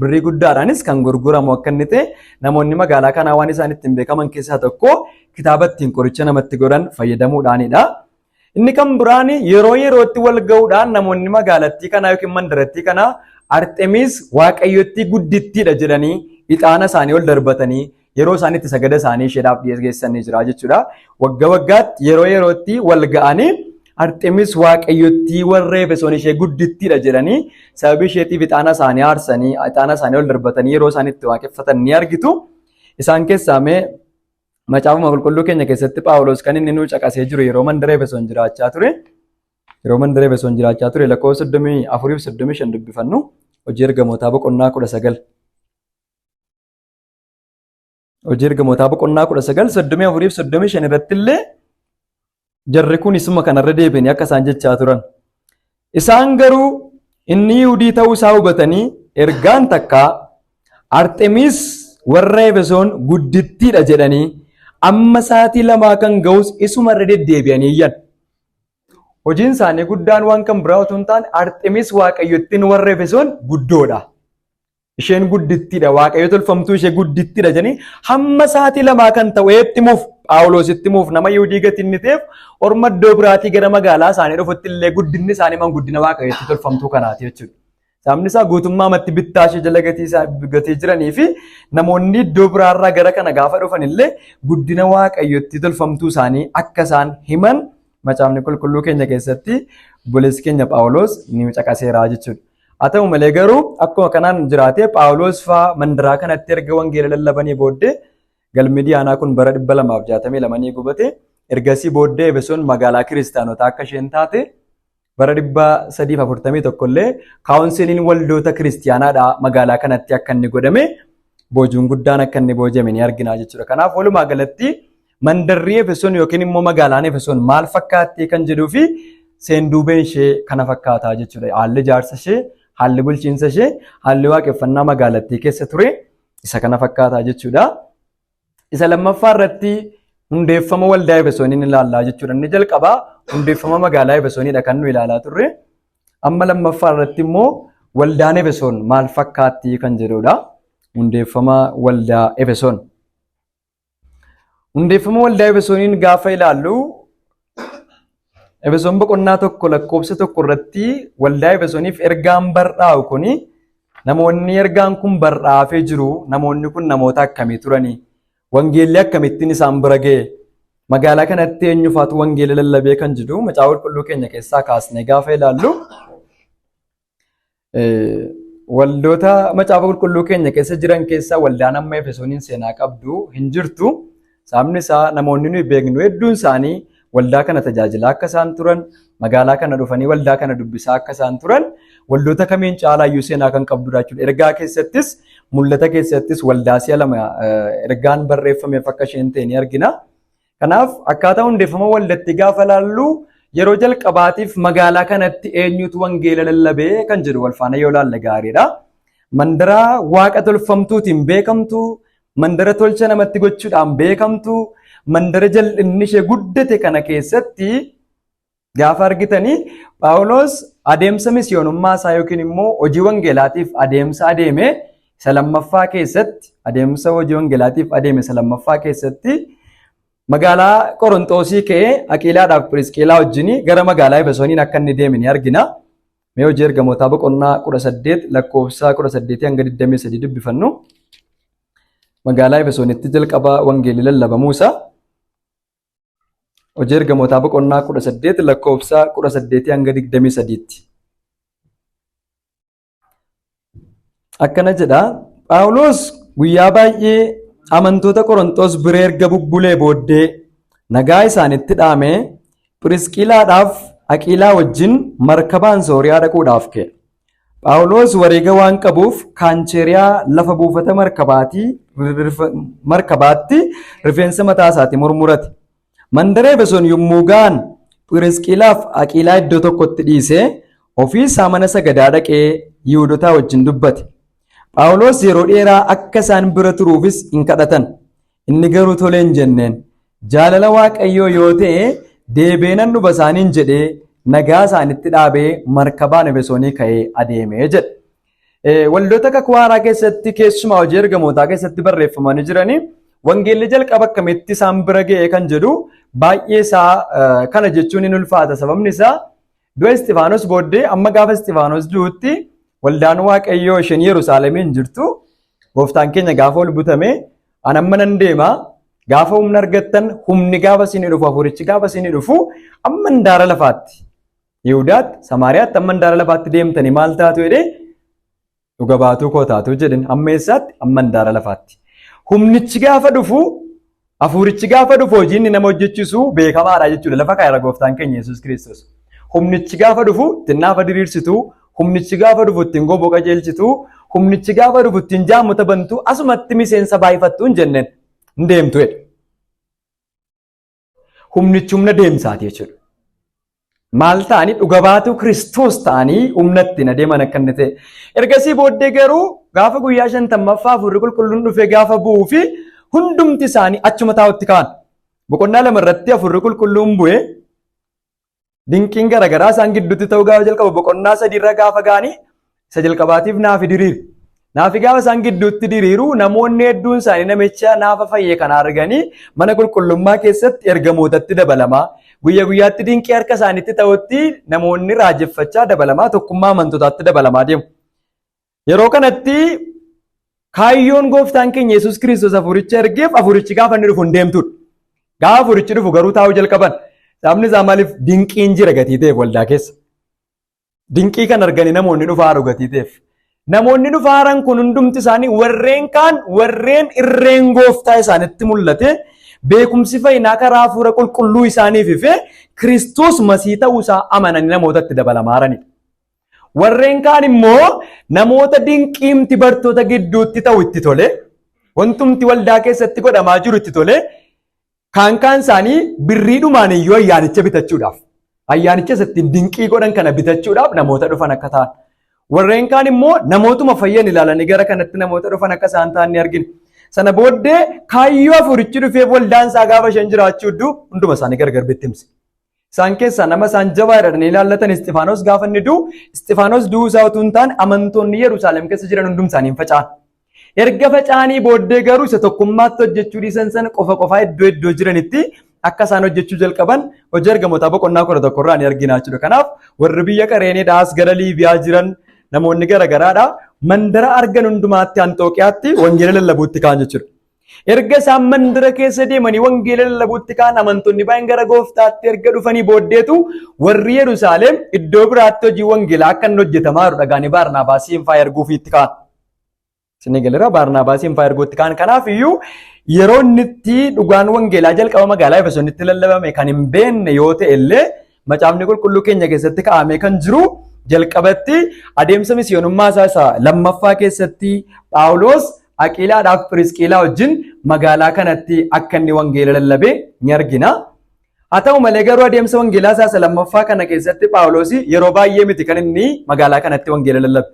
birrii guddaadhaanis kan gurguramu akka inni ta'e, namoonni magaalaa kanaa waan isaan ittiin beekaman keessaa tokko kitaaba ittiin qoricha namatti godhan fayyadamuudhaanidha. Inni kan biraan yeroo yerootti wal ga'uudhaan namoonni magaalattii kanaa yookiin mandarattii kanaa Arxemiis waaqayyottii guddittiidha jedhanii ixaana isaanii ol darbatanii yeroo isaan itti sagada isaanii isheedhaaf dhiyeessanii jira jechuudha. Wagga waggaatti yeroo yerootti wal ga'anii Arxemiis waaqayyottii warra Efesoon ishee guddittiidha jedhanii sababii isheetiif ixaana isaanii aarsanii ixaana isaanii ol darbatanii yeroo isaan itti waaqeffatan ni argitu. Isaan keessaa mee Macaafuma qulqulluu keenya keessatti Phaawulos kan inni nuu caqasee jiru yeroo mandara Efesoon jiraachaa ture. Yeroo mandara Efesoon jiraachaa ture lakkoofsa 34 fi 35 dubbifannu hojii ergamootaa boqonnaa 19. Hojii ergamootaa boqonnaa 19 34 fi 35 irratti illee jarri kun isuma kanarra deebi'anii akka isaan jechaa turan. Isaan garuu inni Yihudii ta'uu isaa hubatanii ergaan takkaa Arxemiis warra Efesoon guddittiidha jedhanii amma sa'aatii lamaa kan ga'us isuma irra deddeebi'anii iyyan. Hojiin isaanii guddaan waan kan biraa otoo hin taane Arxemiis waaqayyottiin warra Efesoon guddoodha. Isheen guddittiidha, waaqayyo tolfamtuu ishee guddittiidha jedhanii hamma sa'aatii lamaa kan ta'u eetti himuuf Phaawulositti himuuf nama Yihudii gati inni ta'eef orma iddoo biraatii gara magaalaa isaanii dhufutti illee guddinni isaanii man guddina waaqayyotti tolfamtuu kanaati jechuudha. Sababni isaa guutummaamatti bittaa ishee jala gatii isaa gatii jiranii fi namoonni iddoo biraarraa gara kana gaafa dhufan illee guddina waaqayyotti tolfamtuu isaanii akka isaan himan macaafni qulqulluu keenya keessatti obboleessi keenya Phaawulos ni caqaseera jechuudha. Haa ta'u malee garuu akkuma kanaan jiraatee Phaawulos fa'aa mandaraa kanatti erga wangeela lallabanii booddee galmi Diyaanaa kun bara 262 ni gubate. Ergasii booddee Efesoon magaalaa kiristaanotaa akka isheen taate bara 341 illee kaawunsiliin waldoota kiristiyaanaadha magaalaa kanatti akka inni godhame boojuun guddaan akka inni boojame ni argina jechuudha. Kanaaf walumaa galatti mandarri Efesoon yookiin immoo magaalaan Efesoon maal fakkaatti kan jedhuu fi seenduubeen ishee kana fakkaataa jechuudha. Haalli ijaarsa ishee, haalli bulchiinsa ishee, haalli waaqeffannaa magaalattii keessa ture isa kana fakkaataa jechuudha. Isa lammaffaa irratti Hundeeffama waldaa Efesooniin ilaallaa jechuudha. Inni jalqabaa hundeeffama magaalaa Efesooniidha kan nu ilaalaa turre. Amma lammaffaa irratti immoo waldaan Efesoon maal fakkaatti kan jedhudha. Hundeeffama waldaa Efesoon. Hundeeffama waldaa Efesooniin gaafa ilaallu, Efesoon boqonnaa 1 lakkoofsa 1 irratti waldaa Efesooniif ergaan barraa'u kuni, namoonni ergaan kun barraa'afee jiru, namoonni kun namoota akkamii turanii? Wangeelli akkamittiin isaan bira ga'e? Magaalaa kanatti eenyufaatu wangeela lallabee kan jedhu Macaafa Qulqulluu keenya keessaa kaasnee gaafa ilaallu, waldoota Macaafa Qulqulluu keenya keessa jiran keessaa waldaan amma Efesooniin seenaa qabdu hin jirtu. Sababni isaa namoonni nuyi beeknu hedduun isaanii waldaa kana tajaajilaa akka isaan turan, magaalaa kana dhufanii waldaa kana dubbisaa akka isaan turan, waldoota kamiin caalaayyuu seenaa kan qabdudha jechuudha. Ergaa keessattis, mul'ata keessattis waldaa si'a lama ergaan barreeffameef akka isheen ta'e ni argina. Kanaaf akkaataa hundeeffama waldatti gaafa laallu, yeroo jalqabaatiif magaalaa kanatti eenyutu wangeela lallabee kan jedhu wal faana yoo laalle gaariidha. Mandara waaqa tolfamtuutiin beekamtu, mandara tolcha namatti gochuudhaan beekamtu, mandara jal'inni ishee guddate kana keessatti gaafa argitanii, Phaawulos adeemsa misiyoonummaa isaa yookiin immoo hojii wangeelaatiif adeemsa adeeme isa lammaffaa keessatti, adeemsa hojii wangeelaatiif adeeme isa lammaffaa keessatti, magaalaa Qorontoosii ka'ee Aqiilaadhaaf Phirisqilaa wajjin gara magaalaa Efesooniin akka inni deeme ni argina. Mee Hojii Ergamootaa boqonnaa 18 lakkoofsa 18 hanga 23 dubbifannu. Magaalaa Efesoonitti jalqaba wangeelli lallabamuu isaa. Hojii Ergamootaa boqonnaa 18 lakkoofsa 18 hanga 23tti. Akkana jedha. Phaawulos guyyaa baay'ee amantoota Qorontos bira erga bubbulee booddee nagaa isaanitti dhaamee Phirisqiilaadhaaf Aqiilaa wajjin markabaan Sooriyaa dhaquudhaaf ka'e. Phaawulos wareega waan qabuuf Kaancheeriyaa lafa buufata markabaatti rifeensa mataa isaatii murmurate. Mandara Efesoon yommuu ga'an Phirisqiilaaf Aqiilaa iddoo tokkotti dhiisee ofii isaa mana sagadaa dhaqee Yihuudotaa wajjin dubbate. Phaawulos yeroo dheeraa akka isaan bira turuufis in kadhatan. Inni garuu tole hin jenneen. Jaalala Waaqayyoo yoo ta'e deebi'ee nan dhufa isaaniin jedhee nagaa isaanitti dhaabee markabaan Efesoonii ka'ee adeemee jedha. Waldoota Kakuu Haaraa keessatti, keessumaa Hojii Ergamootaa keessatti barreeffamanii jiranii, wangeelli jalqaba akkamitti isaan bira ga'e kan jedhu baay'ee isaa kana jechuun hin ulfaata. Sababni isaa du'a Isxifaanos booddee amma gaafa Isxifaanos du'utti waldaan Waaqayyoo isheen Yerusaalemiin jirtu, gooftaan keenya gaafa ol butame, "An amma nan deema, gaafa humna argattan, humni gaafa isinii dhufu, hafuurichi gaafa isinii dhufu, amma handaara lafaatti, Yihudaatti, Samaariyaatti, amma handaara lafaatti deemtanii maal taatu?" jedhee, "Dhuga baatuu koo taatu" jedhin. Amma eessaatti? Amma handaara lafaatti. Humnichi gaafa dhufu, hafuurichi gaafa dhufu, hojii inni nama hojjechiisu beekamaadha jechuudha. Lafa kaa'eera gooftaan keenya Yesuus Kiristoos. Humnichi gaafa dhufu ittiin naafa diriirsitu, humnichi gaafa dhufu ittiin goboo qajeelchitu, humnichi gaafa dhufu ittiin jaamota bantu, asumatti miseensa baay'ifattu hin jenneen, hin deemtu jedhe. Humnichi humna deemsaati jechuudha. Maal ta'anii? Dhuga baatuu Kiristoos ta'anii humna ittiin adeeman akka inni ta'e. Ergasii booddee garuu gaafa guyyaa 50ffaa hafuurri qulqulluun dhufee gaafa bu'uu fi hundumti isaanii achuma taa'utti ka'an. Boqonnaa 2 irratti hafuurri qulqulluun bu'ee dinqiin garaagaraa isaan gidduutti ta'uu gaafa jalqabu, boqonnaa 3 irra gaafa ga'anii isa jalqabaatiif naafi diriire. Naafi gaafa isaan gidduutti diriiru, namoonni hedduun isaanii namicha naafa fayye kana arganii mana qulqullummaa keessatti ergamootatti dabalamaa, guyya guyyaatti dinqii harka isaaniitti ta'utti namoonni raajeffachaa dabalamaa, tokkummaa amantootaatti dabalamaa deemu. Yeroo kanatti kaayyoon gooftaan keenya Yesuus Kiristoos hafuuricha ergeef, hafuurichi gaafa inni dhufu hin deemtudha. Gaafa hafuurichi dhufu garuu taa'uu jalqaban. Sababni isaa maaliif? Dinqiin jira gatii ta'eef waldaa keessa. Dinqii kan arganii namoonni dhufaa gatii ta'eef. Namoonni dhufaaran kun hundumti isaanii warreen kaan, warreen irreen gooftaa isaanitti mul'ate, beekumsi fayyinaa karaa hafuura qulqulluu isaaniif ife, Kiristoos Masii ta'uu isaa amananii namootatti dabalamaaranidha. Warreen kaan immoo namoota dinqiimti bartoota gidduutti ta'u itti tole, wantumti waldaa keessatti godhamaa jiru itti tole, kaan kaan isaanii birriidhumaan iyyuu ayyaanicha bitachuudhaaf, ayyaanicha isatti dinqii godhan kana bitachuudhaaf namoota dhufan akka ta'an. Warreen kaan immoo namootuma fayyan ilaalanii gara kanatti namoota dhufan akka isaan ta'an ni argina. Sana booddee kaayyoo hafuurichi dhufee waldaan isaa gaafa isheen jiraachuu hedduu hunduma isaanii gargar bittimse. Isaan keessaa nama isaan jabaa jedhanii ilaallatan Isxifaanos gaafa inni du'u, Isxifaanos du'uu isaa utuu hin taane amantoonni Yerusaalem keessa jiran hundum isaanii hin faca'an. Erga faca'anii booddee garuu isa tokkummaatti hojjechuu dhiisan sana qofa qofaa iddoo iddoo jiranitti akka isaan hojjechuu jalqaban hojii ergamootaa boqonnaa 11 irraa ni argina jechuudha. Kanaaf warri biyya Qareeniidhaas gara Liibiyaa jiran namoonni garaagaraadha mandara argan hundumaatti Anxooqiyaatti wangeela lallabuutti ka'an jechuudha. Erga isaan mandara keessa deemanii wangeela lallabuutti ka'an amantoonni baay'een gara gooftaatti erga dhufanii booddeetu warri Yerusaalem iddoo biraatti hojii wangeelaa akka inni hojjetamaa jiru dhagaanii Baarnaabaasiin fa'aa erguufiitti ka'an. Isinii galeera Baarnaabaasiin fa'aa erguutti ka'an. Kanaaf iyyuu yeroo inni itti dhugaan wangeelaa jalqaba magaalaa Efesoonitti lallabame kan hin beekne yoo ta'e illee macaafni qulqulluu keenya keessatti kaa'amee kan jiru jalqabatti adeemsa misiyoonummaa isaa isa lammaffaa keessatti Phaawulos Aqiilaadhaaf Phirisqiilaa wajjin magaalaa kanatti akka inni wangeela lallabe ni argina. Haa ta'u malee garuu adeemsa wangeelaa isaa isa lammaffaa kana keessatti Phaawulos yeroo baay'ee miti kan inni magaalaa kanatti wangeela lallabe.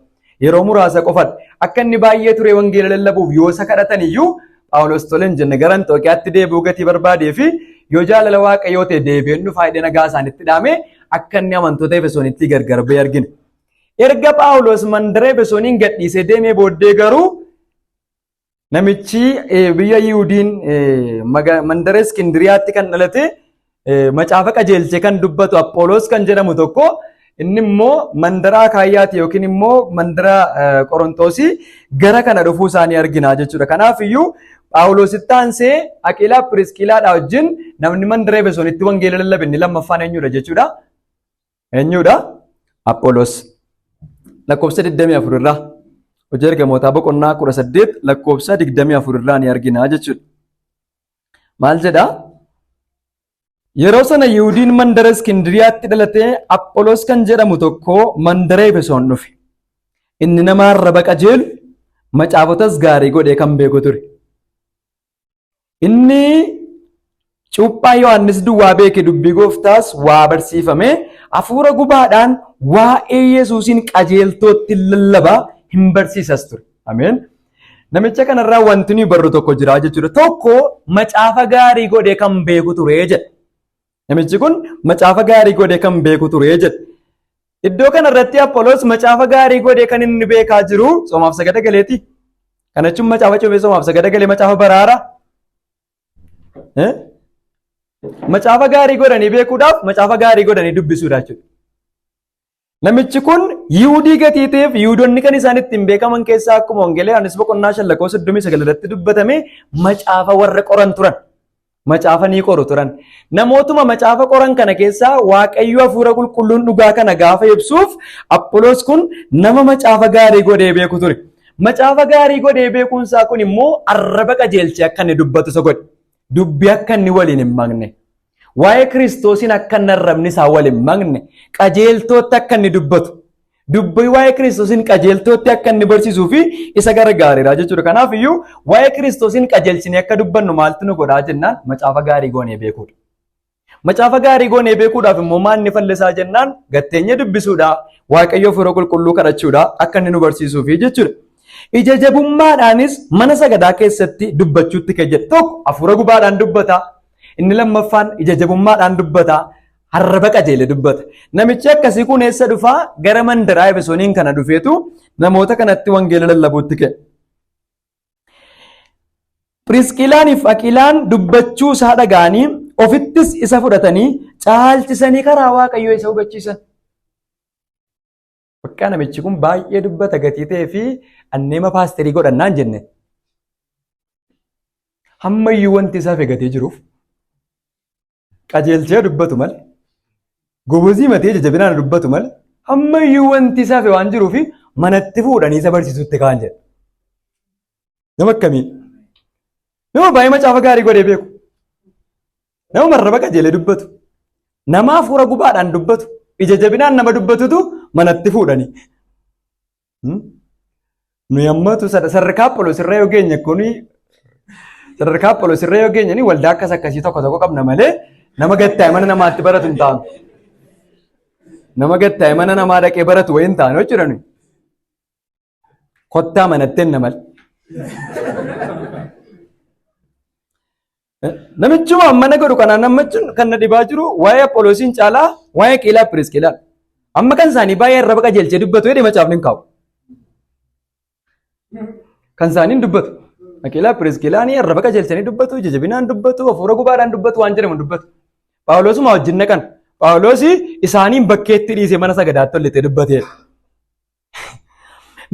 Yeroo muraasa qofadha. Akka inni baay'ee ture wangeela lallabuuf yoo isa kadhatan iyyuu Phaawulos tole hin jenne gara Anxooqiyaatti deebi'uu gatii barbaadee fi yoo jaalala Waaqayyoo ta'e deebi'een dhufaa jedhee nagaa isaanitti dhaame akka inni amantoota Efesoonitti gargar ba'e argina. Erga Phaawulos mandara Efesooniin gadhiisee deemee booddee garuu namichi biyya Yihudiin mandara Iskindiriyaatti kan dhalate macaafa qajeelchee kan dubbatu Aphooloos kan jedhamu tokko inni immoo mandara Akaayyaati yookiin immoo mandara Qorontoosii gara kana dhufuu isaanii argina jechuudha. Kanaaf iyyuu Phaawulositti aansee Aqiilaa Piriskiilaadhaa wajjin namni mandara Efesoonitti wangeela lallabe inni lammaffaan eenyudha jechuudha. Eenyudha? Apholos. Lakkoofsa 24 irraa hojii ergamootaa boqonnaa 18 lakkoofsa 24 irraa ni argina jechuudha. Maal jedha? Yeroo sana Yihudiin mandara Iskindiriyaatti dhalatee Apholos kan jedhamu tokko mandara Efesoon dhufe. Inni nama arraba qajeelu macaafotas gaarii godhee kan beeku ture. Inni cuuphaa Yohaannis duwwaa beeke dubbii gooftaas waa barsiifame hafuura gubaadhaan waa'ee Yesuusiin qajeeltootti lallabaa hin barsiisas ture. Ameen. Namicha kanarraa wanti nuyi barru tokko jira jechuudha. Tokko macaafa gaarii godhee kan beeku ture jedha. Namichi kun macaafa gaarii godhee kan beeku ture jedha. Iddoo kanarratti Apholos macaafa gaarii godhee kan inni beekaa jiru soomaaf sagada galeeti. Kana jechuun macaafa cufee soomaaf sagada galee macaafa baraara. Macaafa gaarii godhanii beekuudhaaf macaafa gaarii godhanii dubbisuudha jechuudha. Namichi kun Yihuudii gatii ta'eef Yihuudonni kan isaan ittiin beekaman keessaa akkuma Wangeela Yohaannis boqonnaa 5 lakkoofsa 39 irratti dubbatame macaafa warra qoran turan. Macaafa ni qoru turan. Namootuma macaafa qoran kana keessaa Waaqayyo hafuura qulqulluun dhugaa kana gaafa ibsuuf Apholoos kun nama macaafa gaarii godhee beeku ture. Macaafa gaarii godhee beekuun isaa kun immoo arraba qajeelchee akka inni dubbatu isa godhe. Dubbii akka inni waliin hin maqne. Waa'ee Kiristoosiin akka inni arrabni isaa wal hin maqne qajeeltootti akka inni dubbatu. Dubbii waa'ee Kiristoosiin qajeeltootti akka inni barsiisuu fi isa gargaareera jechuudha. Kanaaf iyyuu waa'ee Kiristoosiin qajeelchinee akka dubbannu maaltu nu godhaa jennaan macaafa gaarii goonee beekuudha. Macaafa gaarii goonee beekuudhaaf immoo maal inni fallisaa jennaan gatteenyee dubbisuudha. Waaqayyo hafuura qulqulluu kadhachuudha akka inni nu barsiisuufi jechuudha. Ija jabummaadhaanis mana sagadaa keessatti dubbachuutti ka'e jedha. Tokko hafuura gubaadhaan dubbata. Inni lammaffaan ija jabummaadhaan dubbata. Arraba qajeele dubbata. Namichi akkasii kun eessa dhufaa? Gara mandaraa Efesooniin kana dhufeetu namoota kanatti wangeela lallabuutti ka'e. Phirisqiilaaniif Aqiilaan dubbachuu isaa dhaga'anii ofittis isa fudhatanii caalchisanii karaa Waaqayyoo isa hubachiisan. Bakka namichi kun baay'ee dubbata gatii ta'ee fi anneema paasterii godhannaan jenne. Hammayyuu wanti isaaf eegatee jiruuf qajeelchee dubbatu malee gobozii matee jajjabinaan dubbatu malee hammayyuu wanti isaaf waan jiruuf manatti fuudhanii isa barsiisutti kaan jedha. Nama akkamii? Nama baay'ee macaafa gaarii godhee beeku. Nama marraba qajeelee dubbatu. Nama hafuura gubaadhaan dubbatu. Ija jabinaan nama dubbatutu manatti fuudhanii. Nuyi ammatu sadarkaa Apholos irra yoo geenye kuni sadarkaa Apholos irra yoo geenye waldaa akkas akkasii tokko tokko qabna malee nama gattaa'e mana namaatti baratu hin taanu. Nama gattaa'e mana namaa dhaqee baratu wayii hin taanu jechuudha nuyi. Kottaa manatti enna malee. Namichuma ammana godhu kanaan nammachuun kan na dhibaa jiru waa'ee Apholoosiin caalaa waa'ee Aqiilaa Piriisqiilaa. Amma kan isaanii baay'ee arraba qajeelchee dubbatu jedhee macaafni hin kaa'u. Kan isaanii hin dubbatu. Aqiilaa Piriisqiilaan arraba qajeelchanii dubbatu, ija jabinaan dubbatu, hafuura gubaadhaan dubbatu waan jedhamu dubbatu. Phaawulosuma wajjin naqan. Phaawulos isaaniin bakkeetti dhiisee mana sagadaatti ol lixee dubbateera.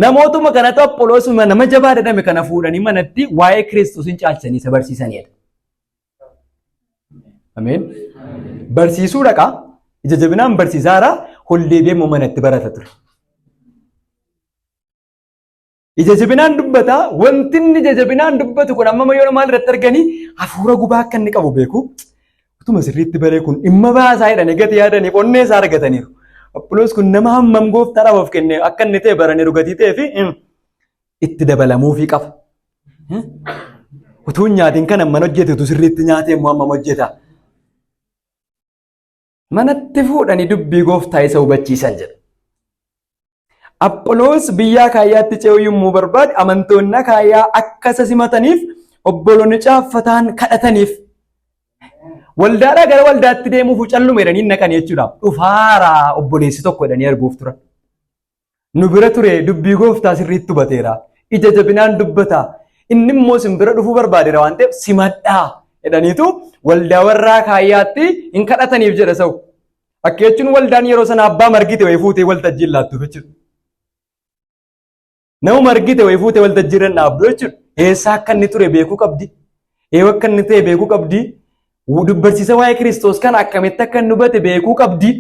Namootuma kanatu Apholoosuma nama jabaa jedhame kana fuudhanii manatti waa'ee Kiristoosiin caalchisanii isa barsiisanidha. Ameen. Barsiisuu dhaqaa ija jabinaan barsiisaara ol deebi'ee immoo manatti barata ture. Ija jabinaan dubbata wanti inni ija jabinaan dubbatu kun amma yoo maal irratti arganii hafuura gubaa akka inni qabu beeku. Utuma sirriitti baree kun dhimma baasaa jedhanii gatii yaadanii onnee isaa argataniiru. Aphiloos kun nama hammam gooftaadhaaf of kenne akka inni ta'e baraniiru gatii ta'ee fi itti dabalamuufii qaba. Utuu hin nyaatiin kan amman hojjete utuu sirriitti nyaatee immoo hammam hojjeta. Manatti fuudhanii dubbii gooftaa isa hubachiisan jedha. Apholoos biyya Akaayyaatti ce'uu yommuu barbaade amantoonni Akaayyaa akka isa simataniif obboloonni caaffataan kadhataniif. Waldaadhaa gara waldaatti deemuuf calluma jedhanii naqan jechuudha. Dhufaaraa obboleessi tokko jedhanii arguuf turan. Nu bira ture dubbii gooftaa sirriitti hubateera. Ija jabinaan dubbata. Inni immoo isin bira dhufuu barbaadeera waan ta'eef simadhaa jedhaniitu waldaa warra Akaayyaatti hin kadhataniif jedha sa'u. Akka jechuun waldaan yeroo sana abbaa margite wayii fuutee waltajjii hin laattuuf jechuudha. Nama margite wayii fuutee waltajjii irra hin dhaabdu jechuudha. Eessaa akka inni ture beekuu qabdi. Eewa akka inni ta'e beekuu qabdi. Dubbarsiisa waa'ee Kiristoos kana akkamitti akka inni hubate beekuu qabdi.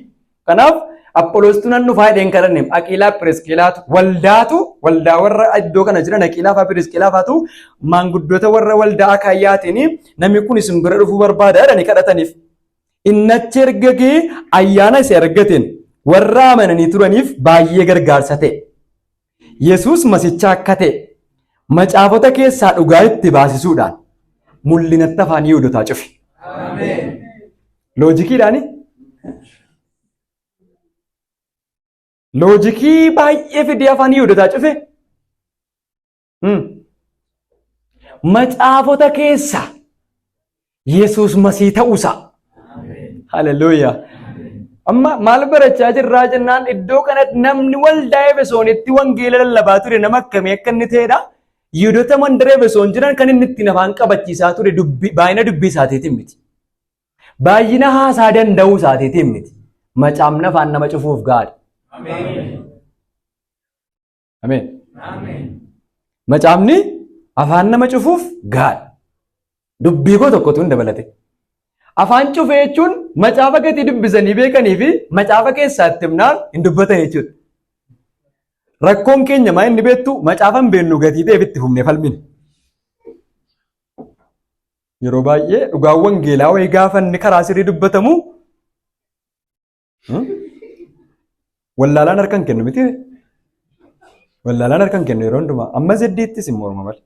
Kanaaf Apholoostuu nan dhufaa jedhee hin kadhanne. Aqiilaa Pirisqiilaatu waldaatu waldaa warra iddoo kana jiran Aqiilaa fa'aa Pirisqiilaa fa'aatu maanguddoota warra waldaa Akaayyaatiin namni kun isin bira dhufuu barbaada jedhanii kadhataniif. Inni achi erga ga'ee ayyaana isa argateen warra amananii turaniif baay'ee gargaarsa ta'e. Yesuus masicha akka ta'e macaafota keessaa dhugaa itti baasisuudhaan mul'inatti afaan Yihuudotaa cufe. Loojikiidhaani? Loojikii baay'ee fidee afaan Yihuudotaa cufe. Macaafota keessa Yesuus Masii ta'uusaa. Haleluuyaa. Amma maal barachaa jirraa jennaan iddoo kanatti namni waldaa Efesoonitti wangeela lallabaa ture nama akkamii akka inni ta'edha. Yihudoota mandara Efesoon jiran kan inni ittiin afaan qabachiisaa ture baay'ina dubbii isaatiitiin miti. Baay'ina haasaa danda'uu isaatiitiin miti. Macaafni afaan nama cufuuf gahaadha. Ameen. Macaafni afaan nama cufuuf gahaadha. Dubbii koo tokkotu hin dabalate. Afaan cufee jechuun macaafa gatii dubbisanii beekanii fi macaafa keessaa itti himnaan hin dubbatan jechuudha. Rakkoon keenya maa inni beektu macaafa hin beeknu gatii ta'eef itti fufnee falmina. Yeroo baay'ee dhugaan wangeelaa wayii gaafa inni karaa sirrii dubbatamu Wallaalaan harka hin kennu miti. Wallaalaan harka hin kennu yeroo hundumaa. Amma zeddiittis hin morma malee.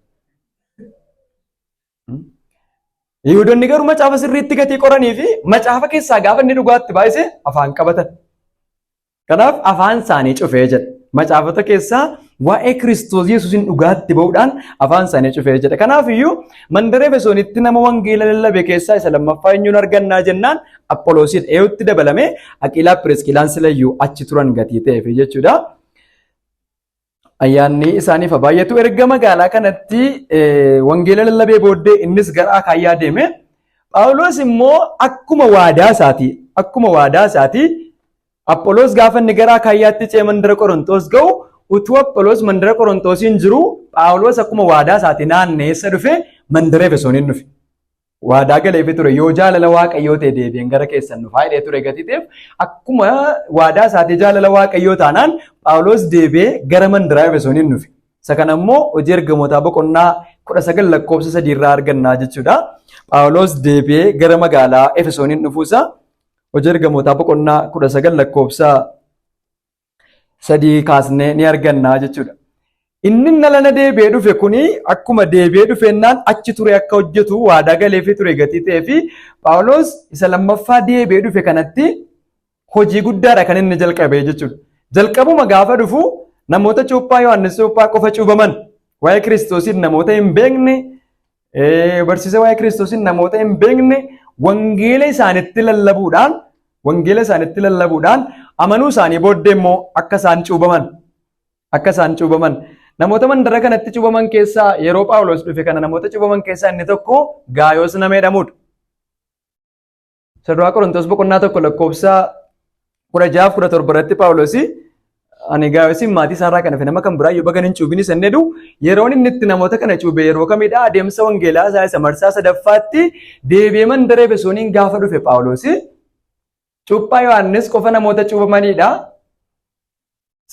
Yihudoonni garuu macaafa sirriitti gatii qoranii fi macaafa keessaa gaafa inni dhugaatti baay'ise afaan qabatan. Kanaaf afaan isaanii cufee jedha. Macaafota keessaa waa'ee Kiristoos Yesuusin dhugaatti ba'uudhaan afaan isaanii cufee jedha. Kanaaf iyyuu mandara Efesoonitti nama wangeela lallabe keessaa isa lammaffaa eenyuun argannaa jennaan Apholoosiin eeyutti dabalame Aqiilaa Piriskilaan silayyuu achi turan gatii ta'eef jechuudha. Ayyaanni isaaniif haa baay'atu. Erga magaalaa kanatti wangeela lallabee booddee innis gara Akaayyaa deeme. Phaawulos immoo akkuma waadaa isaatii akkuma waadaa isaatii Apholoos gaafa inni gara Akaayyaatti ce'ee mandara Qorontoos ga'u utuu Apholoos mandara Qorontoosiin jiru Phaawulos akkuma waadaa isaatii naanneessa dhufe mandara Efesooniin dhufe. Waadaa galeefi ture yoo jaalala Waaqayyoo ta'e deebi'een gara keessan dhufaa jedhee ture gatii ta'eef akkuma waadaa isaatii jaalala Waaqayyoo taanaan Phaawulos deebi'ee gara mandara Efesooniin dhufe. Isa kana immoo hojii ergamootaa boqonnaa 19 lakkoofsa 3 irraa argannaa jechuudha. Phaawulos deebi'ee gara magaalaa Efesooniin dhufuusaa Hojii ergamootaa boqonnaa 19 lakkoofsa 3 kaasnee ni argannaa jechuudha. Inni nalana deebi'ee dhufe kuni akkuma deebi'ee dhufeennaan achi ture akka hojjetu waadaa galeefii ture gatii ta'ee fi Phaawulos isa lammaffaa deebi'ee dhufe kanatti hojii guddaadha kan inni jalqabe jechuudha. Jalqabuma gaafa dhufu namoota cuuphaa Yohaannis cuuphaa qofa cuubaman waa'ee Kiristoosiin namoota hin beekne Barsiisa waa'ee Kiristoosiin namoota hin beekne wangeela isaanitti lallabuudhaan wangeela isaanitti lallabuudhaan amanuu isaanii booddee immoo akka isaan cuubaman akka isaan cuubaman namoota mandara kanatti cuubaman keessaa yeroo Phaawulos dhufe kana namoota cuubaman keessaa inni tokko Gaayos nama jedhamudha. Saduraa Qorontos boqonnaa 1 lakkoofsa 16-17 irratti Phaawulos ani Gaayosiin maatii isaarraa kan hafe nama kan biraa yoo bagan hin cuubin isa inni jedhu yeroon inni itti namoota kana cuube yeroo kamidha? Adeemsa wangeelaa isaa isa marsaa sadaffaatti deebi'ee mandara Efesooniin gaafa dhufe Phaawulos cuuphaa Yohaannis qofa namoota cuubamanidha.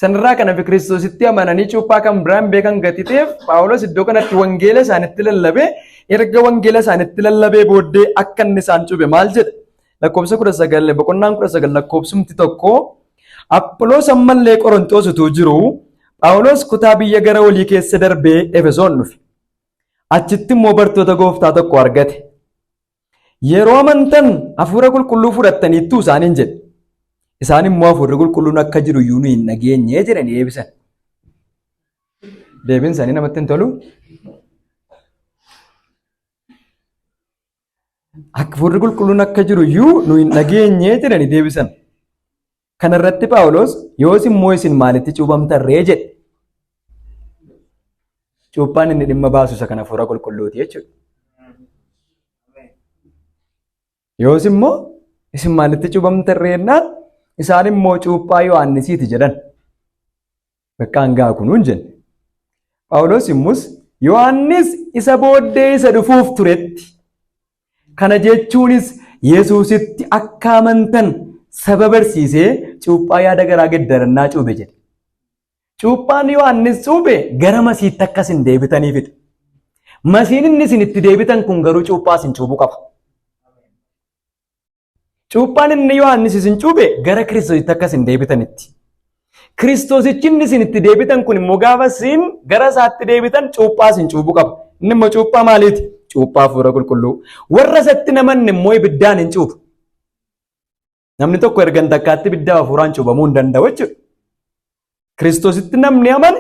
Sanirraa kan hafe Kiristoositti amananii cuuphaa kan biraan beekan gatii ta'eef Phaawulos iddoo kanatti wangeela isaanitti lallabee erga wangeela isaanitti lallabee booddee akka inni isaan cuuphe maal jedha? Lakkoofsa 19 boqonnaan 19 lakkoofsumti 1 Aphiloos ammallee Qorontoos utuu jiru Phaawulos kutaa biyya gara olii keessa darbee Efesoon dhufe. Achitti immoo bartoota gooftaa tokko argate. Yeroo amantan hafuura qulqulluu fudhattaniittuu isaaniin jedhe. Isaan immoo hafuurri qulqulluun akka jiru iyyuu nu hin dhageenye jedhanii deebisan. Deebiin isaanii namatti hin tolu. Hafuurri qulqulluun akka jiru iyyuu nu hin dhageenye jedhanii deebisan. Kana irratti Phaawulos yoos immoo isin maalitti cuuphamtan ree jedhe. Cuuphaan inni dhimma baasu isa kan hafuura qulqulluuti jechuudha. Yoos immoo isin maalitti cuuphamtan ree jennaan isaan immoo cuuphaa Yohaannisiiti jedhan. Bakka hangaa kunuun jenne. Phaawulos immus Yohaannis isa booddee isa dhufuuf turetti. Kana jechuunis Yesuusitti akka amantan saba barsiisee cuuphaa yaada garaa geddarannaa cuube jedhe. Cuuphaan Yohaannis cuuphe gara Masiitti akka isin deebitaniifidha. Masiin inni isin itti deebitan kun garuu cuuphaa isin cuuphuu qaba. Cuuphaan inni Yohaannis isin cuuphe gara Kiristoositti akka isin deebitanitti. Kiristoosichi inni isin itti deebitan kun immoo gaafa isin gara isaatti deebitan cuuphaa isin cuuphuu qaba. Inni immoo cuuphaa maaliiti? Cuuphaa hafuura qulqulluu. Warra isatti namanne immoo ibiddaan hin cuuphu. Namni tokko ergan takkaatti ibiddaa hafuuraan cuuphamuu hin danda'u jechuudha. Kiristoositti namni amane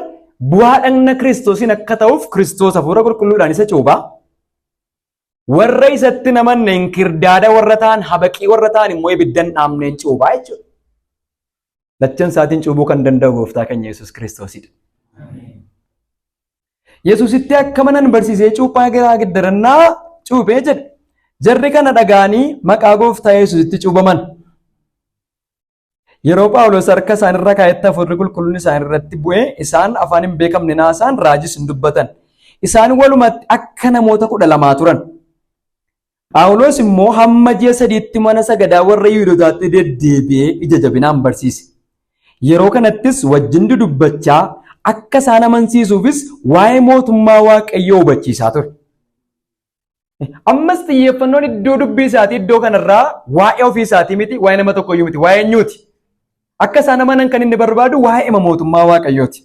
bu'aa dhagna Kiristoosiin akka ta'uuf Kiristoos hafuura qulqulluudhaan isa cuupha. Warra isatti namanne inkirdaada warra ta'an habaqii warra ta'an immoo ibidda hin dhaamneen cuuphaa jechuudha. Lachan isaatiin cuuphuu kan danda'u gooftaa keenya Yesuus Kiristoosidha. Yesuusitti akka manan barsiisee cuuphaa garaa geddarannaa cuuphee jedhe. Jarri kana dhaga'anii maqaa gooftaa Yesuusitti cuuphaman. Yeroo Phaawulos harka isaan irra kaa'etti hafuurri qulqulluun isaan irratti bu'ee isaan afaan hin beekamne naasaan raajis hin dubbatan. Isaan walumatti akka namoota 12 turan. Phaawulos immoo hamma ji'a sadiitti mana sagadaa warra Yihuudootaatti deddeebi'ee ija jabinaan barsiise. Yeroo kanattis wajjin dudubbachaa akka isaan amansiisuufis waa'ee mootummaa Waaqayyoo hubachiisaa ture. Ammas xiyyeeffannoon iddoo dubbii isaatii iddoo kanarraa waa'ee ofii isaatii miti, waa'ee nama tokkoyyuu miti, waa'ee eenyuuti? Akka isaan amanan kan inni barbaadu waa'ee mootummaa Waaqayyooti.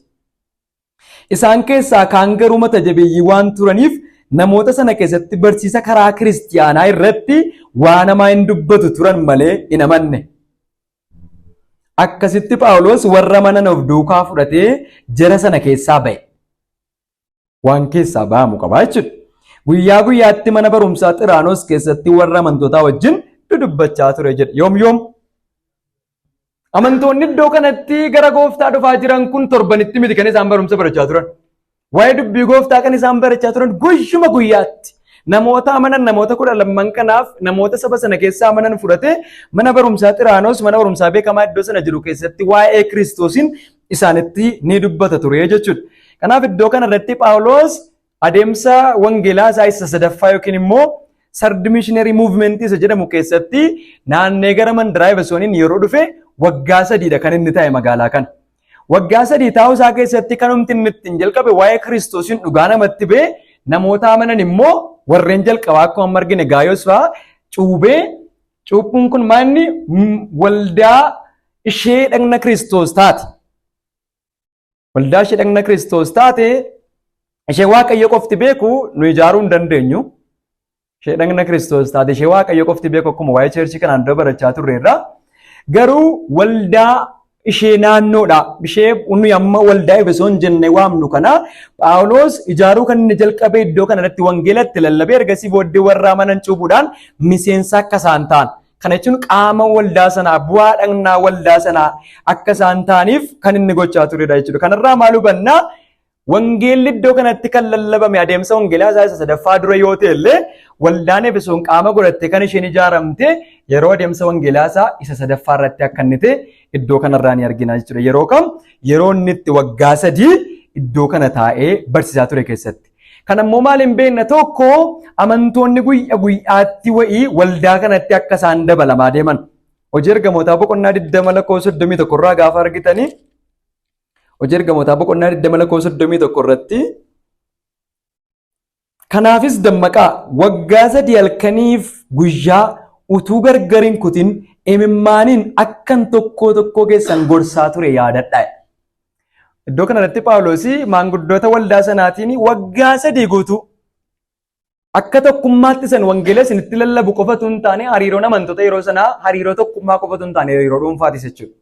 Isaan keessaa kaan garuu mata jabeeyyii waan turaniif namoota sana keessatti barsiisa karaa kiristiyaanaa irratti waan hamaa hin dubbatu turan malee hin amanne. Akkasitti Phaawulos warra amanan of duukaa fudhatee jara sana keessaa ba'e. Waan keessaa ba'amu qabaa jechuudha. Guyyaa guyyaatti mana barumsaa Xiraanos keessatti warra amantootaa wajjin dudubbachaa ture jedha. Yoom yoom? Amantoonni iddoo kanatti gara gooftaa dhufaa jiran kun torbanitti miti kan isaan barumsa barachaa turan. Waa'ee dubbii gooftaa kan isaan barachaa turan guyyuma guyyaatti. Namoota amanan namoota 12 kanaaf namoota saba sana keessaa amanan fudhatee mana barumsaa Xiraanos mana barumsaa beekamaa iddoo sana jiru keessatti waa'ee Kiristoosiin isaanitti ni dubbata ture jechuudha. Kanaaf iddoo kana irratti Phaawulos adeemsa wangeelaa isaa isa sadaffaa yookiin immoo third missionary movement isa jedhamu keessatti naannee gara mandaraa Efesooniin yeroo dhufe waggaa sadiidha kan inni taa'e magaalaa kana. Waggaa sadii taa'uu isaa keessatti kanumti inni ittiin jalqabe waa'ee Kiristoosiin dhugaa namatti ba'e namoota amanan immoo warreen jalqabaa akkuma amma argine Gaayos fa'aa cuubee cuuphuun kun maanni waldaa ishee dhagna Kiristoos taate. Waldaa ishee dhagna Kiristoos taate ishee Waaqayyo qofti beeku nu ijaaruu hin dandeenyu. Ishee dhagna Kiristoos taate ishee Waaqayyo qofti beeku akkuma waa'ee cheerchii kanaan dura barachaa turre irraa. Garuu waldaa ishee naannoodha. Ishee nuyi amma waldaa Efesoon jennee waamnu kana Phaawulos ijaaruu kan inni jalqabe iddoo kanarratti wangeelatti lallabee ergasii booddee warra amanan cuuphuudhaan miseensa akka isaan ta'an. Kana jechuun qaama waldaa sanaa, bu'aa dhagnaa waldaa sanaa akka isaan ta'aniif kan inni gochaa turedha jechuudha. Kanarraa maal hubannaa? Wangeelli iddoo kanatti kan lallabame adeemsa wangeelaa isaa isa sadaffaa dura yoo ta'e illee waldaan Efesoon qaama godhattee kan isheen ijaaramte yeroo adeemsa wangeelaa isaa isa sadaffaa irratti akka inni ta'e iddoo kanarraa ni argina jechuudha. Yeroo kam? Yeroo inni itti waggaa 3 iddoo kana taa'ee barsiisaa ture keessatti. Kan ammoo maal hin beekne tokko amantoonni guyya guyyaatti wa'ii waldaa kanatti akka isaan dabalamaa deeman. Hojii ergamootaa boqonnaa 20 lakkoofsa 31 irraa gaafa argitanii Hojii ergamootaa boqonnaa 20 lakkoofsa 31 irratti Kanaafis dammaqaa waggaa 3 halkaniif guyyaa utuu gargar hin kutin imimmaaniin akkan tokkoo tokkoo keessan gorsaa ture yaadadhaa. Iddoo kanarratti Phaawulos maanguddoota waldaa sanaatiin waggaa 3 guutuu akka tokkummaatti san wangeela isinitti lallabu qofatu hin taane hariiroon amantoota yeroo sanaa hariiroo tokkummaa qofatu hin taane hariiroo dhuunfaatis jechuudha.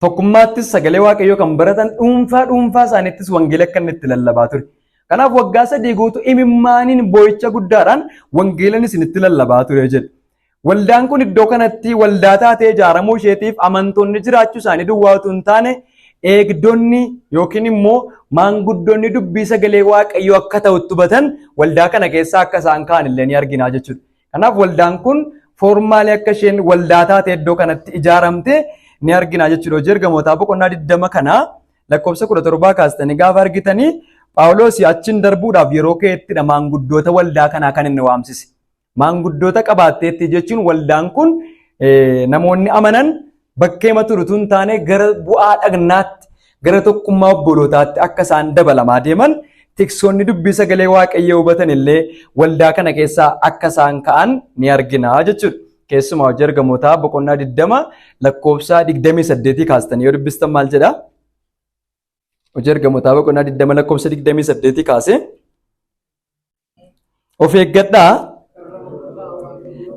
Tokkummaattis sagalee Waaqayyoo kan baratan dhuunfaa dhuunfaa isaaniittis wangeela akka inni itti lallabaa ture. Kanaaf waggaa 3 guutuu imimmaaniin boo'icha guddaadhaan wangeelan isinitti lallabaa ture jedhe. Waldaan kun iddoo kanatti waldaa taatee ijaaramuu isheetiif amantoonni jiraachuu isaanii duwwaa utuu hin taane eegdonni yookiin immoo maanguddoonni dubbii sagalee Waaqayyoo akka ta'utti hubatan waldaa kana keessaa akka isaan ka'an illee ni argina jechuudha. Kanaaf waldaan kun foormaalii akka isheen waldaa taate iddoo kanatti ijaaramte ni argina jechuudha. Hojii ergamootaa boqonnaa 20 kana lakkoofsa 17 kaastanii gaafa argitanii Phaawulos achiin darbuudhaaf yeroo ka'ettidha maanguddoota waldaa kanaa kan inni waamsise. Maanguddoota qabaatteetti jechuun waldaan kun namoonni amanan bakkeema turu tun taane gara bu'aa dhagnaatti gara tokkummaa obbolootaatti akka isaan dabalamaa deeman tiksoonni dubbii sagalee Waaqayyoo hubatan illee waldaa kana keessaa akka isaan ka'an ni argina jechuudha. Keessumaa hojii ergamootaa boqonnaa 20 lakkoofsa 28 kaastanii yoo dubbistan maal jedha? Hojii ergamootaa boqonnaa 20 lakkoofsa 28 kaasee of eeggadhaa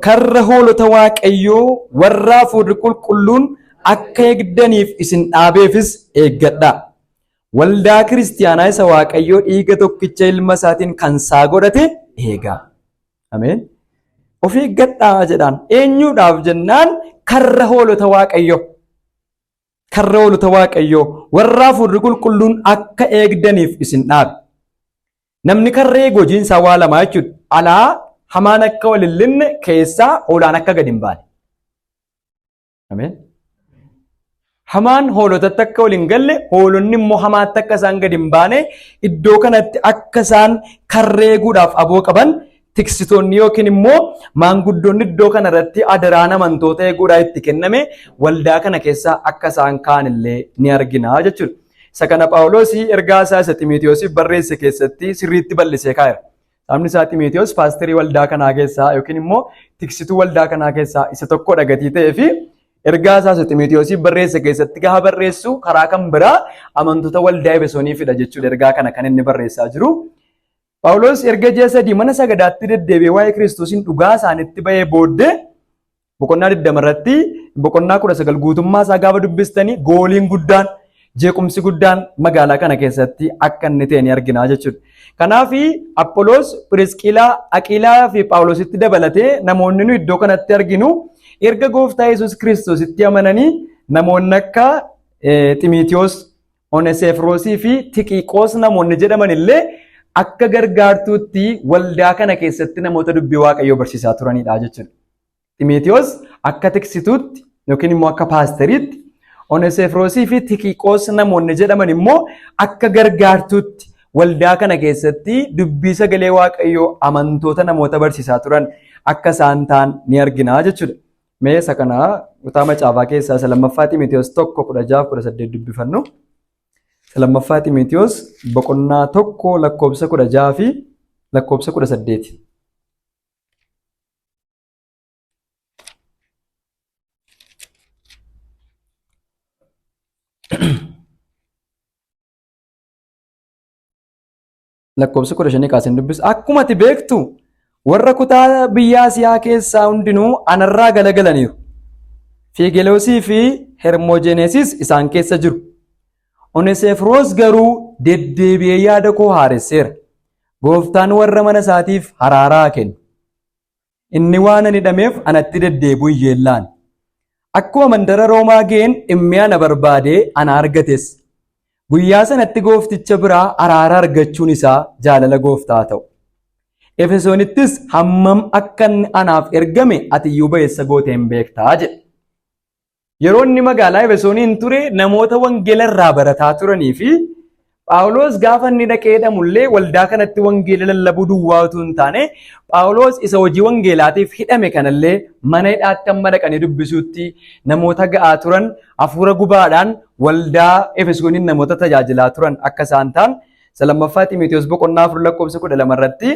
karra hoolota Waaqayyoo warra hafuurri qulqulluun akka eegdaniif isin dhaabeefis eeggadhaa. Waldaa kiristiyaanaa isa Waaqayyoo dhiiga tokkicha ilma isaatiin kan isaa godhate eegaa. Ameen. Of eeggadhaa jedhaan eenyuudhaaf jennaan karra hoolota Waaqayyoo. Karra hoolota Waaqayyoo warra hafuurri qulqulluun akka eegdaniif isin dhaabe. Namni karra eegu hojiin isaa waa lamaa jechuudha. Alaa hamaan akka wal hin linne keessaa hoolaan akka gad hin baane. Ameen. Hamaan hoolotatti akka wal hin galle hoolonni immoo hamaatti akka isaan gad hin baane iddoo kanatti akka isaan karra eeguudhaaf aboo qaban tiksitoonni yookiin immoo maanguddoonni iddoo kanarratti adaraan amantoota eeguudhaa itti kenname waldaa kana keessa akka isaan ka'an illee ni argina jechuudha. Isa kana Phaawulos ergaa isaa isa Ximotewosiif barreesse keessatti sirriitti bal'isee kaa'eera. Sababni isaa Ximotewos paasterii waldaa kanaa keessaa yookiin immoo tiksituu waldaa kanaa keessaa isa tokkodha gatii ta'ee fi ergaa isaa isa Ximotewosiif barreesse keessatti gaafa barreessu karaa kan biraa amantoota waldaa Efesooniifidha jechuudha ergaa kana kan inni barreessaa jiru. Phaawulos erga ji'a 3 mana sagadaatti deddeebi'ee waa'ee Kiristoosiin dhugaa isaanitti ba'ee booddee boqonnaa 20 irratti boqonnaa 19 guutummaa isaa gaafa dubbistanii gooliin guddaan jeequmsi guddaan magaalaa kana keessatti akka inni ta'e ni argina jechuudha. Kanaaf Apholoos, Phirisqilaa, Aqiilaa fi Phaawulositti dabalatee namoonni nu iddoo kanatti arginu erga gooftaa Yesuus Kiristoositti amananii namoonni akka Ximiitiyoos, Oneseefroosii fi Tiqiiqoos namoonni jedhaman illee akka gargaartuutti waldaa kana keessatti namoota dubbii Waaqayyoo barsiisaa turanidha jechuudha. Ximiitiyoos akka tiksituutti yookiin immoo akka paasteriitti, Oneseefroosii fi Tiqiiqoos namoonni jedhaman immoo akka gargaartuutti waldaa kana keessatti dubbii sagalee Waaqayyoo amantoota namoota barsiisaa turan akka isaan ta'an ni argina jechuudha. Mee isa kana kutaa macaafaa keessaa isa lammaffaa Ximiteewos 1 16 18 dubbifannu. Isa lammaffaa Ximiteewos boqonnaa 1 lakkoofsa 16 fi lakkoofsa 18. Lakkoofsa 15 kaaseen dubbisa. Akkuma ati beektu warra kutaa biyya Asiyaa keessaa hundinuu anarraa galagalaniiru. Fiigeloosii fi Hermogenesis isaan keessa jiru. Oneseefroos garuu deddeebi'ee yaada koo haaresseera. Gooftaan warra mana isaatiif haraaraa haa kennu. Inni waan ani hidhameef anatti deddeebi'uu hin yeellaan. Akkuma mandara Roomaa ga'een dhimmee ana barbaadee ana argates. Guyyaa sanatti goofticha biraa araara argachuun isaa jaalala gooftaa ta'u. Efesoonittis hammam akka inni anaaf ergame ati iyyuu ba'eessa gootee hin beektaa jedhe. Yeroo inni magaalaa Efesooniin ture namoota wangeela irraa barataa turanii fi Phaawulos gaafa inni dhaqee hidhamullee waldaa kanatti wangeela lallabuu duwwaa utuu hin taane Phaawulos isa hojii wangeelaatiif hidhame kanallee mana hidhaatti amma dhaqanii dubbisuutti namoota ga'aa turan hafuura gubaadhaan waldaa Efesooniin namoota tajaajilaa turan akka isaan ta'an isa lammaffaa Ximotewos boqonnaa 4 lakkoofsa 12 irratti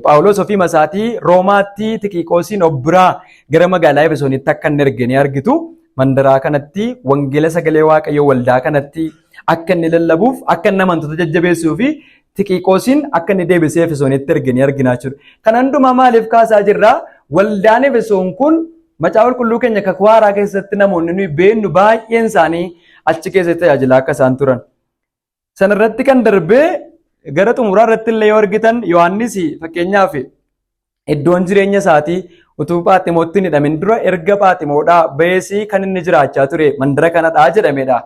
Phaawulos ofii isaatii Roomaatti Tiqiqoosiin of biraa gara magaalaa Efesoonitti akka inni erge ni argitu. Mandaraa kanatti wangeela sagalee Waaqayyoo waldaa kanatti akka inni lallabuuf akka inni amantoota jajjabeessuu fi Tiqiqoosiin akka inni deebisee Efesoonitti erge ni argina jechuudha. Kana hundumaa maaliif kaasaa jirraa? Waldaan Efesoon kun macaafa qulqulluu keenya kakuu haaraa keessatti namoonni nuyi beeknu baay'een isaanii achi keessatti tajaajilaa akka isaan turan. Sanarratti kan darbee gara xumuraa irratti illee yoo argitan Yohaannis fakkeenyaaf iddoon jireenya isaatii utuu Phaaximootti hin hidhamin dura erga Phaaximoodhaa ba'ees kan inni jiraachaa ture mandara kanadhaa jedhamedha.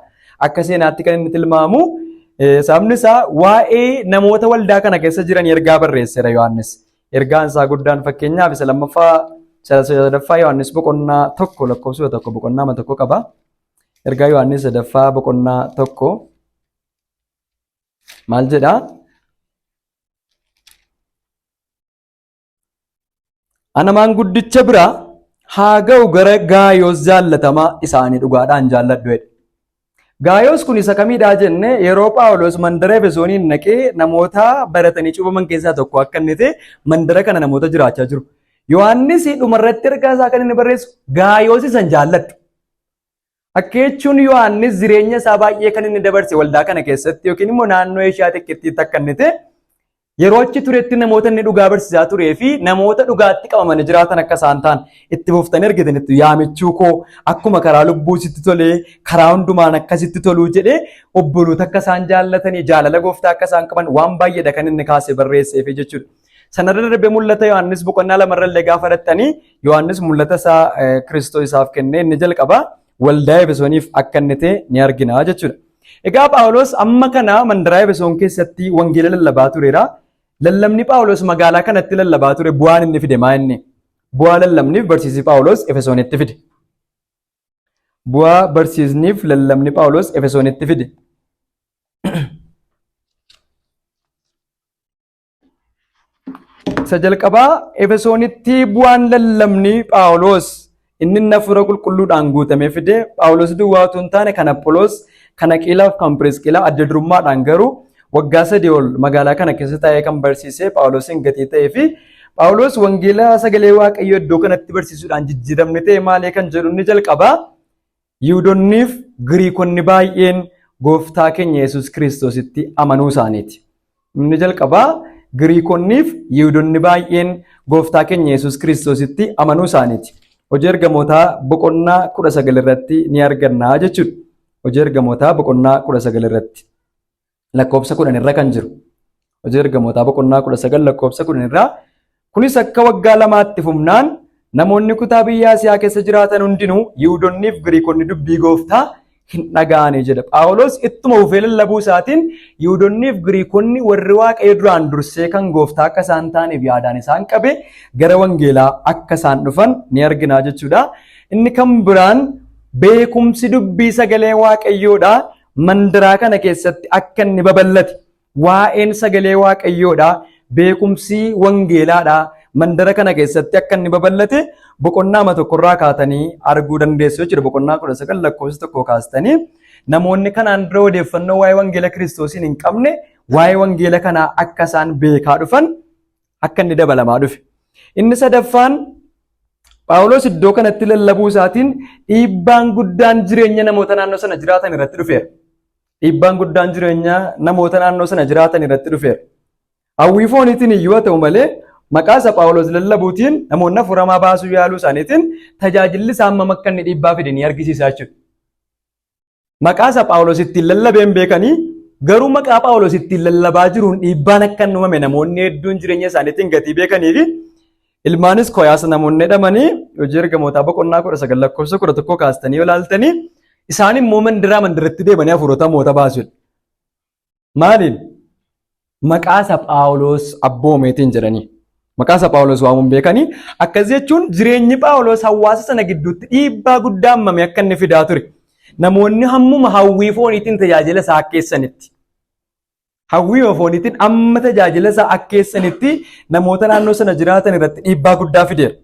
Akka seenaatti kan inni tilmaamu sababni isaa waa'ee namoota waldaa kana keessa jiran ergaa barreesseera Yohaannis. Ergaan isaa guddaan fakkeenyaaf isa lammaffaa sadaffaa Yohaannis boqonnaa 1 lakkoofsa 1 boqonnaa 1 qaba. Ergaa Yohaannis sadaffaa boqonnaa 1 maal jedhaa? Ana maanguddicha bira haa ga'u gara Gaayoos jaallatamaa isaanii dhugaadhaan jaalladhu jedhe. Gaayoos kun isa kamiidhaa jenne yeroo Phaawulos mandara Efesooniin naqee namoota baratanii cuubaman keessaa tokko akka inni ta'e mandara kana namoota jiraachaa jiru. Yohaannis dhumarratti ergaa isaa kan inni barreessu Gaayoos isan jaalladhu. Akka jechuun Yohaannis jireenya isaa baay'ee kan inni dabarse waldaa kana keessatti yookiin immoo naannoo Eeshiyaa xiqqittiitti akka inni ta'e yeroo achi turetti namoota inni dhugaa barsiisaa turee fi namoota dhugaatti qabamanii jiraatan akka isaan ta'an itti fuftanii argitanitti yaamichuu koo akkuma karaa lubbuu sitti tolee karaa hundumaan akkasitti toluu jedhee obboloota akka isaan jaallatanii jaalala gooftaa akka isaan qaban waan baay'eedha kan inni kaasee barreesseefi jechuudha. Sanarra darbee mul'ata Yohaannis boqonnaa lamarra illee gaafa dhattanii Yohaannis mul'ata isaa Kiristoos isaaf kennee inni jalqaba waldaa Efesooniif akka inni ta'e ni argina jechuudha. Egaa Phaawulos amma kana mandaraa Efesoon keessatti wangeela lallabaa tureera. Lallabni Phaawulos magaalaa kanatti lallabaa ture bu'aan inni fide maa inni? Bu'aa lallabniif barsiisni Phaawulos Efesoonitti fide. Bu'aa barsiisniif lallabni Phaawulos Efesoonitti fide. Isa jalqabaa Efesoonitti bu'aan lallabni Phaawulos inni inni hafuura qulqulluudhaan guutamee fide Phaawulos duwwaa utuu hin taane kan Apholoos, kan Aqiilaa fi kan Phirisqilaa adda durummaadhaan garuu waggaa 3 ol magaalaa kana keessa taa'ee kan barsiise Phaawulosiin gatii ta'ee fi Phaawulos wangeela sagalee Waaqayyoo iddoo kanatti barsiisuudhaan jijjiiramni ta'e maalee kan jedhu inni jalqabaa Yihuudonniif Giriikonni baay'een gooftaa keenya Yesuus Kiristoositti amanuu isaaniiti. Inni jalqabaa Giriikonniif Yihuudonni baay'een gooftaa keenya Yesuus Kiristoositti amanuu isaaniiti. Hojii ergamootaa boqonnaa 19 irratti ni arganna jechuudha. Hojii ergamootaa boqonnaa 19 irratti lakkoofsa 10 irra kan jiru. Hojii ergamootaa boqonnaa 19 lakkoofsa 10 irraa kunis akka waggaa lamaatti fufnaan namoonni kutaa biyya Asiyaa keessa jiraatan hundinuu Yihuudonniif Giriikonni dubbii gooftaa hin dhaga'ani jedha. Phaawulos ittuma fufee lallabuu isaatiin Yihuudonniif Giriikonni warri Waaqayyo duraan dursee kan gooftaa akka isaan ta'aniif yaadaan isaan qabe gara wangeelaa akka isaan dhufan ni argina jechuudha. Inni kan biraan beekumsi dubbii sagalee Waaqayyoodha. Mandaraa kana keessatti akka inni babal'ate waa'een sagalee Waaqayyoodha. Beekumsi wangeelaadha. Mandara kana keessatti akka inni babal'ate boqonnaa tokkorraa kaatanii arguu dandeessu jechuudha. Boqonnaa 19 lakkoofsa 1 kaastanii namoonni kanaan dura odeeffannoo waa'ee wangeela Kiristoosiin hin qabne waa'ee wangeela kanaa akka isaan beekaa dhufan akka inni dabalamaa dhufe. Inni sadaffaan Phaawulos iddoo kanatti lallabuu isaatiin dhiibbaan guddaan jireenya namoota naannoo sana jiraatan irratti dhufeera. Dhiibbaan guddaan jireenya namoota naannoo sana jiraatan irratti dhufeera. Hawwii fooniitiin iyyuu haa ta'u malee Maqaa isa Phaawulos lallabuutiin namoonni hafuura hamaa baasuu yaaluu isaaniitiin tajaajilli isaa hammam akka inni dhiibbaa fide ni argisiisa jechuudha. Maqaa isa Phaawulos ittiin lallabeen beekanii garuu maqaa Phaawulos ittiin lallabaa jiruun dhiibbaan akka inni uumame namoonni hedduun jireenya isaaniitiin gatii beekanii fi ilmaanis koyaas namoonni jedhamanii hojii ergamootaa boqonnaa 19 lakkoofsa 11 kaastanii yoo ilaaltanii isaan immoo mandiraa mandiratti deemanii hafuurota hamoota baasudha. Maaliin? Maqaa isa Phaawulos abboomeetiin jedhanii. Maqaa isa Phaawulos waamuun beekanii akkas jechuun jireenyi Phaawulos hawaasa sana gidduutti dhiibbaa guddaa hammamii akka inni fidaa ture. Namoonni hammuma hawwii fooniitiin tajaajila isaa akkeessanitti. Hawwii fooniitiin amma tajaajila isaa akkeessanitti namoota naannoo sana jiraatan irratti dhiibbaa guddaa fideera.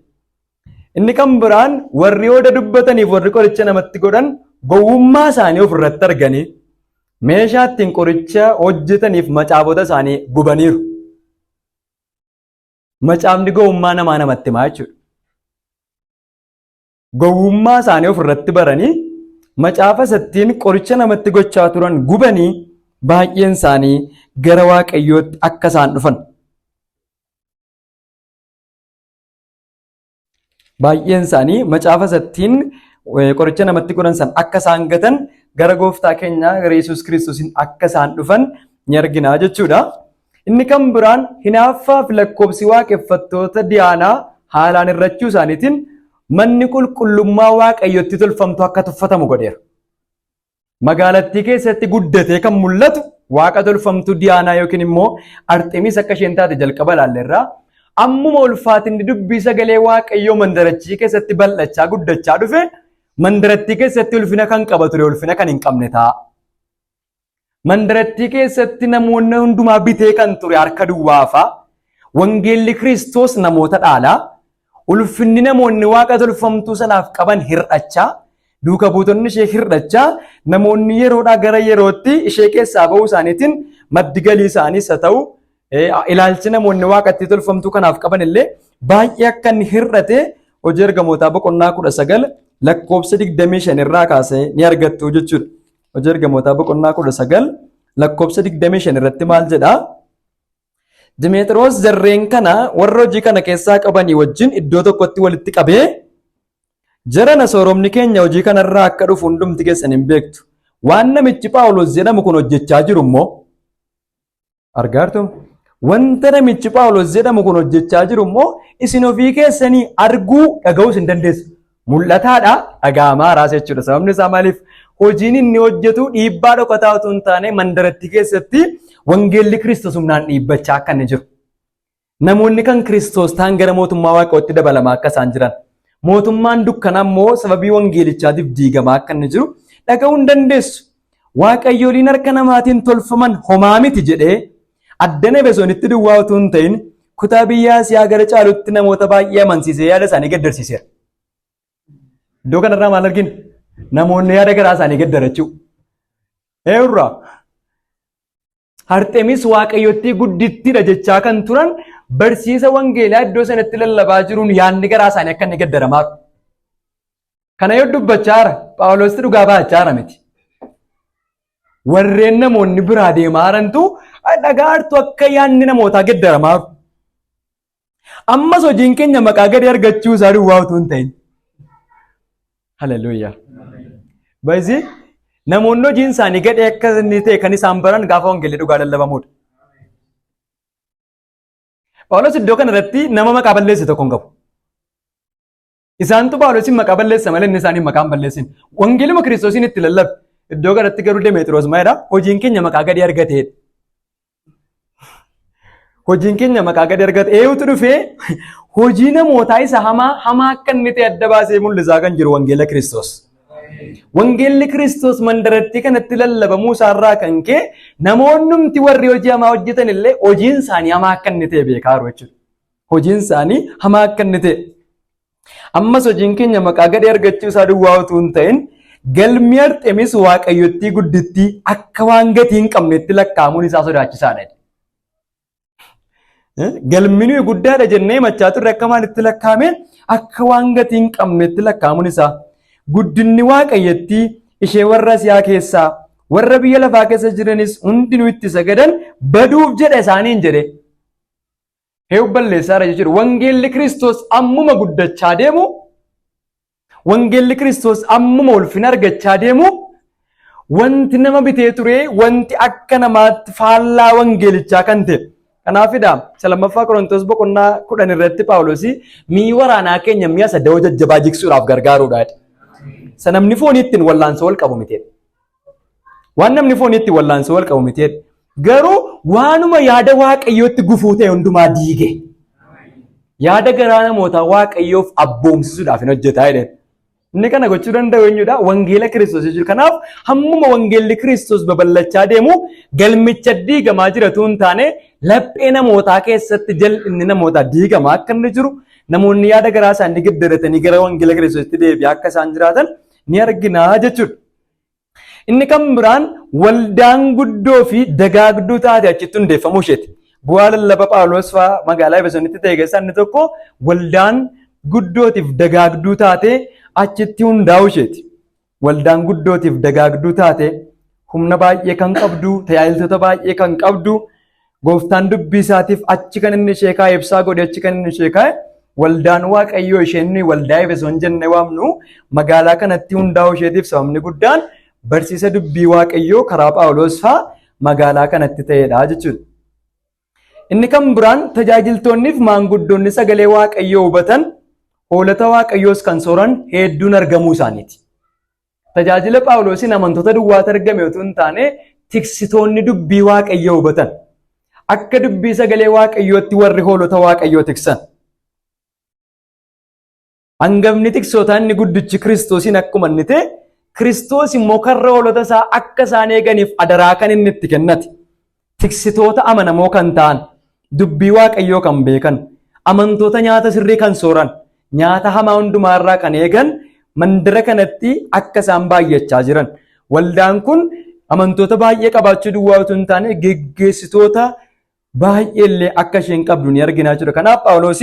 Inni kan biraan warri hooda dubbataniif warri qoricha namatti godhan gowwummaa isaanii ofirratti arganii meeshaa ittiin qoricha hojjetaniif macaafota isaanii gubaniiru. Macaafni gowwummaa namaa namatti himaa jechuudha. Gowwummaa isaanii ofirratti baranii macaafa isattiin qoricha namatti gochaa turan gubanii baay'een isaanii gara Waaqayyootti akka isaan dhufan. Baay'een isaanii macaafa isattiin qoricha namatti godhan san akka isaan gatan gara gooftaa keenyaa gara Yesuus Kiristoosiin akka isaan dhufan ni argina jechuudha. Inni kan biraan hinaaffaa fi lakkoobsi waaqeffattoota Diyaanaa haalaan hir'achuu isaaniitiin manni qulqullummaa Waaqayyotti tolfamtu akka tuffatamu godheera. Magaalattii keessatti guddatee kan mul'atu waaqa tolfamtuu Diyaanaa yookiin immoo Arxemiis akka isheen taate jalqaba ilaalleerra. Ammuma ulfaatinni dubbii sagalee Waaqayyoo mandarachii keessatti bal'achaa guddachaa dhufe mandarattii keessatti ulfina kan qaba ture ulfina kan hin qabne ta'a. Mandarattii keessatti namoonni hundumaa bitee kan ture harka duwwaafaa. Wangeelli Kiristoos namoota dhaalaa. Ulfinni namoonni waaqa tolfamtuu sanaaf qaban hir'achaa, duuka buutonni ishee hir'achaa, namoonni yeroodhaa gara yerootti ishee keessaa ba'uu isaaniitiin maddi galii isaaniis haa ta'u, ilaalchi namoonni waaqatti tolfamtuu kanaaf qaban illee baay'ee akka inni hir'ate hojii ergamootaa boqonnaa 19 lakkoofsa 25 irraa kaasee ni argattu jechuudha. Hojii ergamootaa boqonnaa 19 lakkoofsa 25 irratti maal jedhaa? Dimeexiroos jarreen kana warra hojii kana keessaa qabanii wajjin iddoo tokkotti walitti qabee jarana sooromni keenya hojii kanarraa akka dhufu hundumti keessan hin beektu. Waan namichi Phaawulos jedhamu kun hojjechaa jiru immoo argaartu wanta namichi Phaawulos jedhamu kun hojjechaa jiru immoo isin ofii keessanii arguu dhaga'uus hin dandeessu. Mul'ataadha dhaga'amaa raas jechuudha. Sababni isaa maaliif hojiin inni hojjetu dhiibbaa dhokataa utuu hin taane mandarattii keessatti wangeelli Kiristoos humnaan dhiibbachaa akka inni jiru. Namoonni kan Kiristoos ta'an gara mootummaa Waaqayyootti dabalamaa akka isaan jiran. Mootummaan dukkanaa immoo sababii wangeelichaatiif diigamaa akka inni jiru dhaga'uu hin dandeessu. Waaqayyoliin harka namaatiin tolfaman homaa miti jedhee addana Efesoonitti duwwaa utuu hin ta'in kutaa biyya Asiyaa gara caalutti namoota baay'ee amansiisee yaada isaanii gaddarsiiseera. Iddoo kanarraa maal argina? Namoonni yaada garaa isaanii gaddarachuu. Eenyurraa? Arxemis waaqayyottii guddittiidha jechaa kan turan barsiisa wangeelaa iddoo sanatti lallabaa jiruun yaadni garaa isaanii akka inni gaddaramaa Kana yoo dubbachaa jira Phaawulosti dhugaa baachaa jira miti. Warreen namoonni biraa deemaa jirantu dhagaa hartu akka yaadni namootaa geddaramaa jiru. Ammas hojiin keenya maqaa gadi argachuu isaa duwwaa utuu hin ta'in. Haleluuyaa. Baay'ee namoonni hojiin isaanii gadhee akka inni ta'e kan isaan baran gaafa wangeelli dhugaa lallabamudha. Phaawulos iddoo kana irratti nama maqaa balleesse tokko hin qabu. Isaantu Phaawulosiin maqaa balleessa malee inni isaaniin maqaa hin balleessin. Wangeeluma Kiristoosiin itti lallabe. Iddoo kanatti garuu Demeexiroos maalidha? Hojiin keenya maqaa gadi argateedha. Hojiin keenya maqaa gadi argate. Eeyutu dhufee hojii namootaa isa hamaa hamaa akka inni ta'e adda baasee mul'isaa kan jiru wangeela Kiristoos. Wangeelli Kiristoos mandarattii kanatti lallabamuu isaarraa kan ka'e namoonnumti warri hojii hamaa hojjetan illee hojiin isaanii hamaa akka inni ta'e beekaa jiru jechuudha. Hojiin isaanii hamaa akka inni ta'e. Ammas hojiin keenya maqaa gadhee argachuu isaa duwwaa utuu hin ta'in galmi Arxemis waaqayyottii guddittii akka waan gatii hin qabnetti lakkaa'amuun isaa sodaachisaadha. Galmi nuyi guddaadha jennee himachaa turre akka maalitti lakkaa'ame akka waan gatii hin qabnetti lakkaa'amuun isaa guddinni waaqayyottii ishee warra Asiyaa keessaa warra biyya lafaa keessa jiranis hundinuu itti sagadan baduuf jedha isaaniin jedhe. Heewu balleessaadha jechuudha. Wangeelli Kiristoos ammuma guddachaa deemu, wangeelli Kiristoos ammuma ulfina argachaa deemu, wanti nama bitee ture, wanti akka namaatti faallaa wangeelichaa kan ta'e. Kanaafidha isa lammaffaa Qorontos boqonnaa 10 irratti Phaawulos mi'i waraanaa keenya mi'a isa da'oo jajjabaa jigsuudhaaf gargaaruudha. Isa namni foonii ittiin wallaansoo wal qabu miti. Waan namni foonii ittiin wallaansoo wal qabu miti. Garuu waanuma yaada Waaqayyootti gufuu ta'e hundumaa diige. Yaada garaa namootaa Waaqayyoof abboomsisuudhaaf hin hojjetaa jedhe. Inni kana gochuu danda'u eenyudha? Wangeela Kiristoos jechuudha. Kanaaf hammuma wangeelli Kiristoos babal'achaa deemu galmicha diigamaa jiratu hin taane laphee namootaa keessatti jal'inni namootaa diigamaa akka inni jiru namoonni yaada garaa isaanii geddaratanii gara wangeela Kiristoositti deebi'aa akka isaan jiraatan ni argina jechuudha. Inni kan biraan waldaan guddoo fi dagaagduu taate achitti hundeeffamuu isheeti. Bu'aa lallaba Phaawulos fa'aa magaalaa Efesoonitti ta'e keessaa inni tokko waldaan guddootiif dagaagduu taate achitti hundaa'uu isheeti. Waldaan guddootiif dagaagduu taate humna baay'ee kan qabdu, tajaajiltoota baay'ee kan qabdu, gooftaan dubbii isaatiif achi kan inni ishee kaa'e ibsaa godhe achi kan inni ishee kaa'e waldaan Waaqayyoo isheen nuyi waldaa Efesoon jennee waamnu magaalaa kanatti hundaa'uu isheetiif sababni guddaan barsiisa dubbii Waaqayyoo karaa Phaawulos fa'aa magaalaa kanatti ta'edha jechuudha. Inni kan biraan tajaajiltoonniif maanguddoonni sagalee Waaqayyoo hubatan hoolota Waaqayyoos kan sooran hedduun argamuu isaaniiti. Tajaajila Phaawulosiin amantoota duwwaatu argame utuu hin taane tiksitoonni dubbii Waaqayyoo hubatan. Akka dubbii sagalee Waaqayyootti warri hoolota Waaqayyoo tiksan. Hangafni tiksootaa inni guddichi Kiristoosiin akkuma inni ta'e, Kiristoos immoo karra hoolota isaa akka isaan eeganiif adaraa kan inni itti kennate. Tiksitoota amanamoo kan ta'an, dubbii Waaqayyoo kan beekan, amantoota nyaata sirrii kan sooran, nyaata hamaa hundumaa irraa kan eegan mandara kanatti akka isaan baay'achaa jiran. Waldaan kun amantoota baay'ee qabaachuu duwwaa utuu hin taane geggeessitoota baay'ee illee akka isheen qabdu ni argina jechuudha. Kanaaf Phaawulos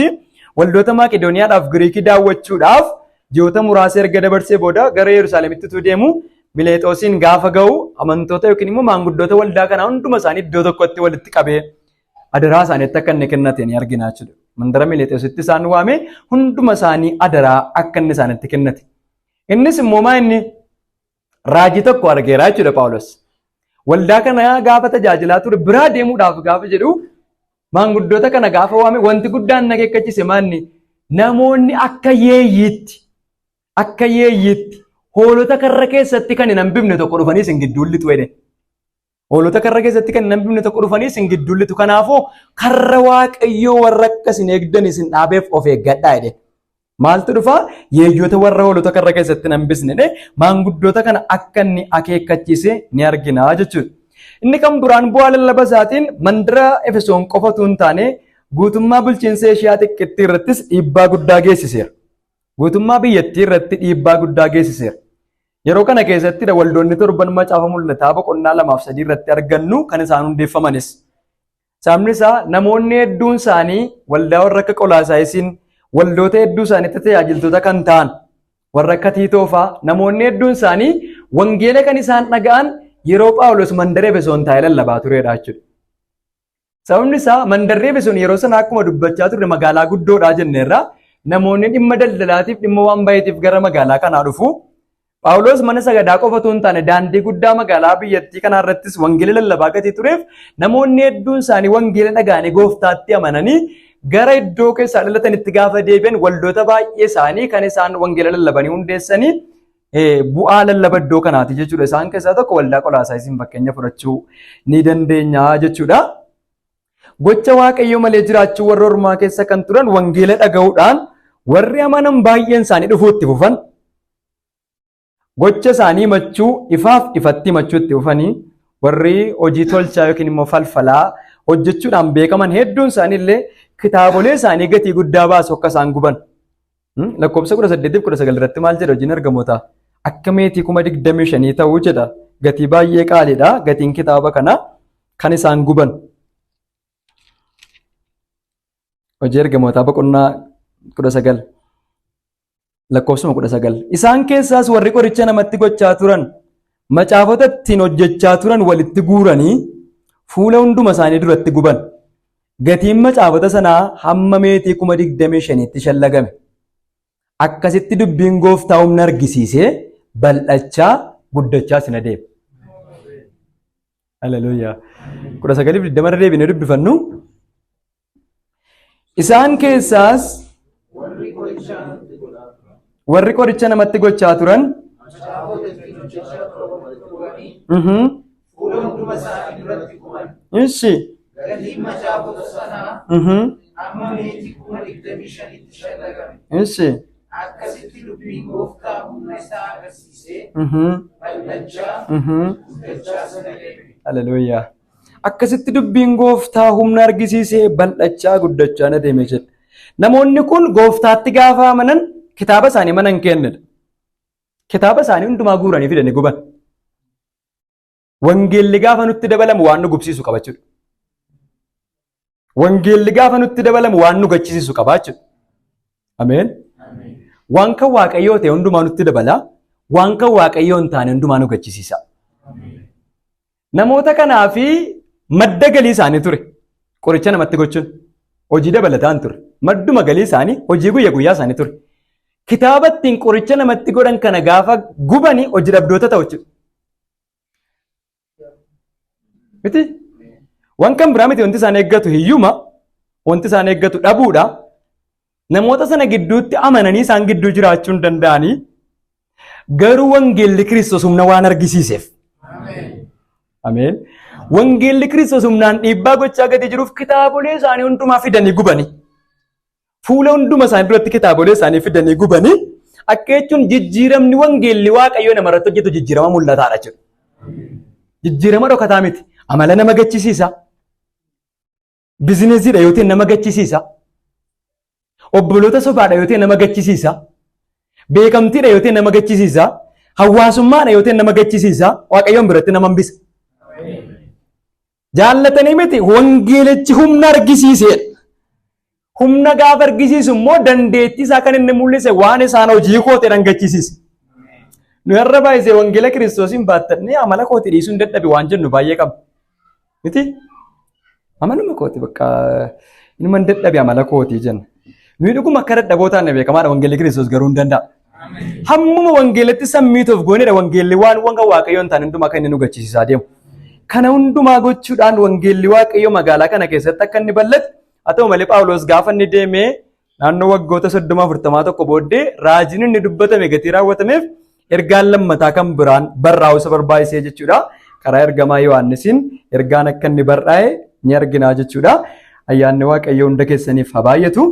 waldoota Maaqedooniyaadhaaf Giriikii daawwachuudhaaf ji'oota muraasa erga dabarsee booda gara Yerusaalemitti utuu deemu Mileexoosiin gaafa ga'u amantoota yookiin immoo maanguddoota waldaa kanaa hunduma isaanii iddoo tokkotti walitti qabee adaraa isaaniitti akka inni kennate ni argina jechuudha. Mandara Mileexoositti isaan waame hunduma isaanii adaraa akka inni isaanitti kennate. Innis immoo maa inni raajii tokko argeera jechuudha Phaawulos. Waldaa kana gaafa tajaajilaa ture biraa deemuudhaaf gaafa jedhu maanguddoota kana gaafa waame wanti guddaan na akeekkachise maanni namoonni akka yeeyyiitti hoolota karra keessatti kan hin hambifne tokko dhufanii isin gidduu lixu jedhe. Hoolota karra keessatti kan hin hambifne tokko dhufanii isin gidduu lixu. Kanaafuu karra Waaqayyoo warra akka isin eegdan isin dhaabeef of eeggadhaa jedhe. Maaltu dhufaa? Yeeyyoota warra hoolota karra keessatti hin hambisne jedhe maanguddoota kana akka inni akeekkachiise ni argina jechuudha. Inni kan biraan bu'aa lallaba isaatiin mandara Efesoon qofa utuu hin taane guutummaa bulchiinsa Eeshiyaa xiqqittii irrattis dhiibbaa guddaa geessiseera. Guutummaa biyyattii irratti dhiibbaa guddaa geessiseera. Yeroo kana keessattidha waldoonni torban macaafa mul'ataa boqonnaa 2 fi 3 irratti argannu kan isaan hundeeffamanis. Sababni isaa namoonni hedduun isaanii waldaa warra akka Qolaasaayisiin waldoota hedduu isaaniitti tajaajiltoota kan ta'an warra akka Tiitoo fa'aa namoonni hedduun isaanii wangeela kan isaan dhaga'an yeroo Phaawulos mandara Efesoon taa'ee lallabaa turedha jechuudha. Sababni isaa mandarri Efesoon yeroo sana akkuma dubbachaa turre magaalaa guddoodha jenneerra. Namoonni dhimma daldalaatiif dhimma waan baay'eetiif gara magaalaa kanaa dhufu. Phaawulos mana sagadaa qofa otoo hin taane daandii guddaa magaalaa biyyattii kanaa irrattis wangeela lallabaa gatii tureef namoonni hedduun isaanii wangeela dhaga'anii gooftaatti amananii gara iddoo keessaa dhalatanitti gaafa deebi'an waldoota baay'ee isaanii kan isaan wangeela lallabanii hundeessanii bu'aa lallaba iddoo kanaati jechuudha. Isaan keessaa tokko waldaa Qolaasaayisiin fakkeenya fudhachuu ni dandeenya jechuudha. Gocha Waaqayyoo malee jiraachuu warra ormaa keessa kan turan wangeela dhaga'uudhaan warri amanan baay'een isaanii dhufuu itti fufan. Gocha isaanii himachuu ifaaf ifatti himachuu itti fufanii warri hojii tolchaa yookiin immoo falfalaa hojjechuudhaan beekaman hedduun isaanii illee kitaabolee isaanii gatii guddaa baasu akka isaan guban. Lakkoofsa 18 fi 19 irratti maal jedha hojiin ergamootaa? Akka meetii 25,000 ta'uu jedha. Gatii baay'ee qaaliidha. Gatiin kitaaba kana kan isaan guban. Hojii ergamootaa boqonnaa 19 lakkoofsuma 19. Isaan keessaas warri qoricha namatti gochaa turan macaafota ittiin hojjechaa turan walitti guuranii fuula hunduma isaanii duratti guban. Gatiin macaafota sanaa hamma meetii 25,000tti shallagame. Akkasitti dubbiin gooftaa humna argisiisee bal'achaa guddachaa sin adeema. Haleluuyaa. 19:20 irra deebinee dubbifannu. Isaan keessaas warri qoricha namatti gochaa turan fuula hunduma isaanii duratti kuman. Ishi. Gatiin macaafota sanaa amma meetii 25,000tti shallagame. Ishi. Akkasitti dubbiin gooftaa humna isaa agarsiisee bal'achaa guddachaa sana deeme. Haleluuyaa. Akkasitti dubbiin gooftaa humna argisiisee bal'achaa guddachaa na deeme jedha. Namoonni kun gooftaatti gaafa amanan kitaaba isaanii mana hin kennedha. Kitaaba isaanii hundumaa guuranii fidanii guban. Wangeelli gaafa nutti dabalamu waan nu gubsiisu qaba jechuudha. Wangeelli gaafa nutti dabalamu waan nu gachisiisu qaba jechuudha. Ameen. Waan kan Waaqayyoo ta'e hundumaa nutti dabala. Waan kan Waaqayyoo hin taane hundumaa nu gachisiisa. Namoota kanaafi madda galii isaanii ture. Qoricha namatti gochuun hojii dabalataan ture. Madduma galii isaanii hojii guyya guyyaa isaanii ture. Kitaaba ittiin qoricha namatti godhan kana gaafa gubanii hojii dhabdoota ta'u jechuudha. Miti? Waan kan biraa miti wanti isaan eeggatu hiyyuma, wanti isaan eeggatu dhabuudha. Namoota sana gidduutti amananii isaan gidduu jiraachuu hin danda'anii garuu wangeelli Kiristoos humna waan argisiiseef. Ameen. Wangeelli Kiristoos humnaan dhiibbaa gochaa gadi jiruuf kitaabolee isaanii hundumaa fidanii gubanii. Fuula hunduma isaanii duratti kitaabolee isaanii fidanii gubanii akka jechuun jijjiiramni wangeelli Waaqayyoo namarratti hojjetu jijjiirama mul'ataadha jechuudha. Jijjiirama dhokataa miti. Amala nama gachisiisa. Bizineesiidha yoo ta'e nama gachisiisa. Obboloota sobaadha yoo ta'e nama gachisiisa. Beekamtiidha yoo ta'e nama gachisiisa. Hawaasummaadha yoo ta'e nama gachisiisa. Waaqayyoon biratti nama hambisa. Jaallatanii miti wangeelichi humna argisiiseedha. Humna gaafa argisiisu immoo dandeettii isaa kan inni mul'ise waan isaan hojii kootii dhangachisiise. Nu har'a baay'isee wangeela Kiristoosiin baattannee amala kootii dhiisuu hin dadhabe waan jennu baay'ee qabna. Miti? Amaluma kooti bakka inuma hin dadhabe amala kootii jenna. Nuyi dhuguma akka dadhaboo taane beekamaadha wangeelli Kiristoos garuu hin danda'a. Hammuma wangeelatti sammiituuf goonedha wangeelli waan wanga Waaqayyoo hin taane hundumaa kan inni nu gachisiisaa deemu. Kana hundumaa gochuudhaan wangeelli Waaqayyoo magaalaa kana keessatti akka inni bal'ate haa ta'u malee Phaawulos gaafa inni deemee naannoo waggoota 30 41 booddee raajiin inni dubbatame gatii raawwatameef ergaan lammataa kan biraan barraa'uu isa barbaachisee jechuudha. Karaa ergamaa Yohaannisiin ergaan akka inni barraa'e ni argina jechuudha. Ayyaanni Waaqayyoo hunda keessaniif haa baay'atu.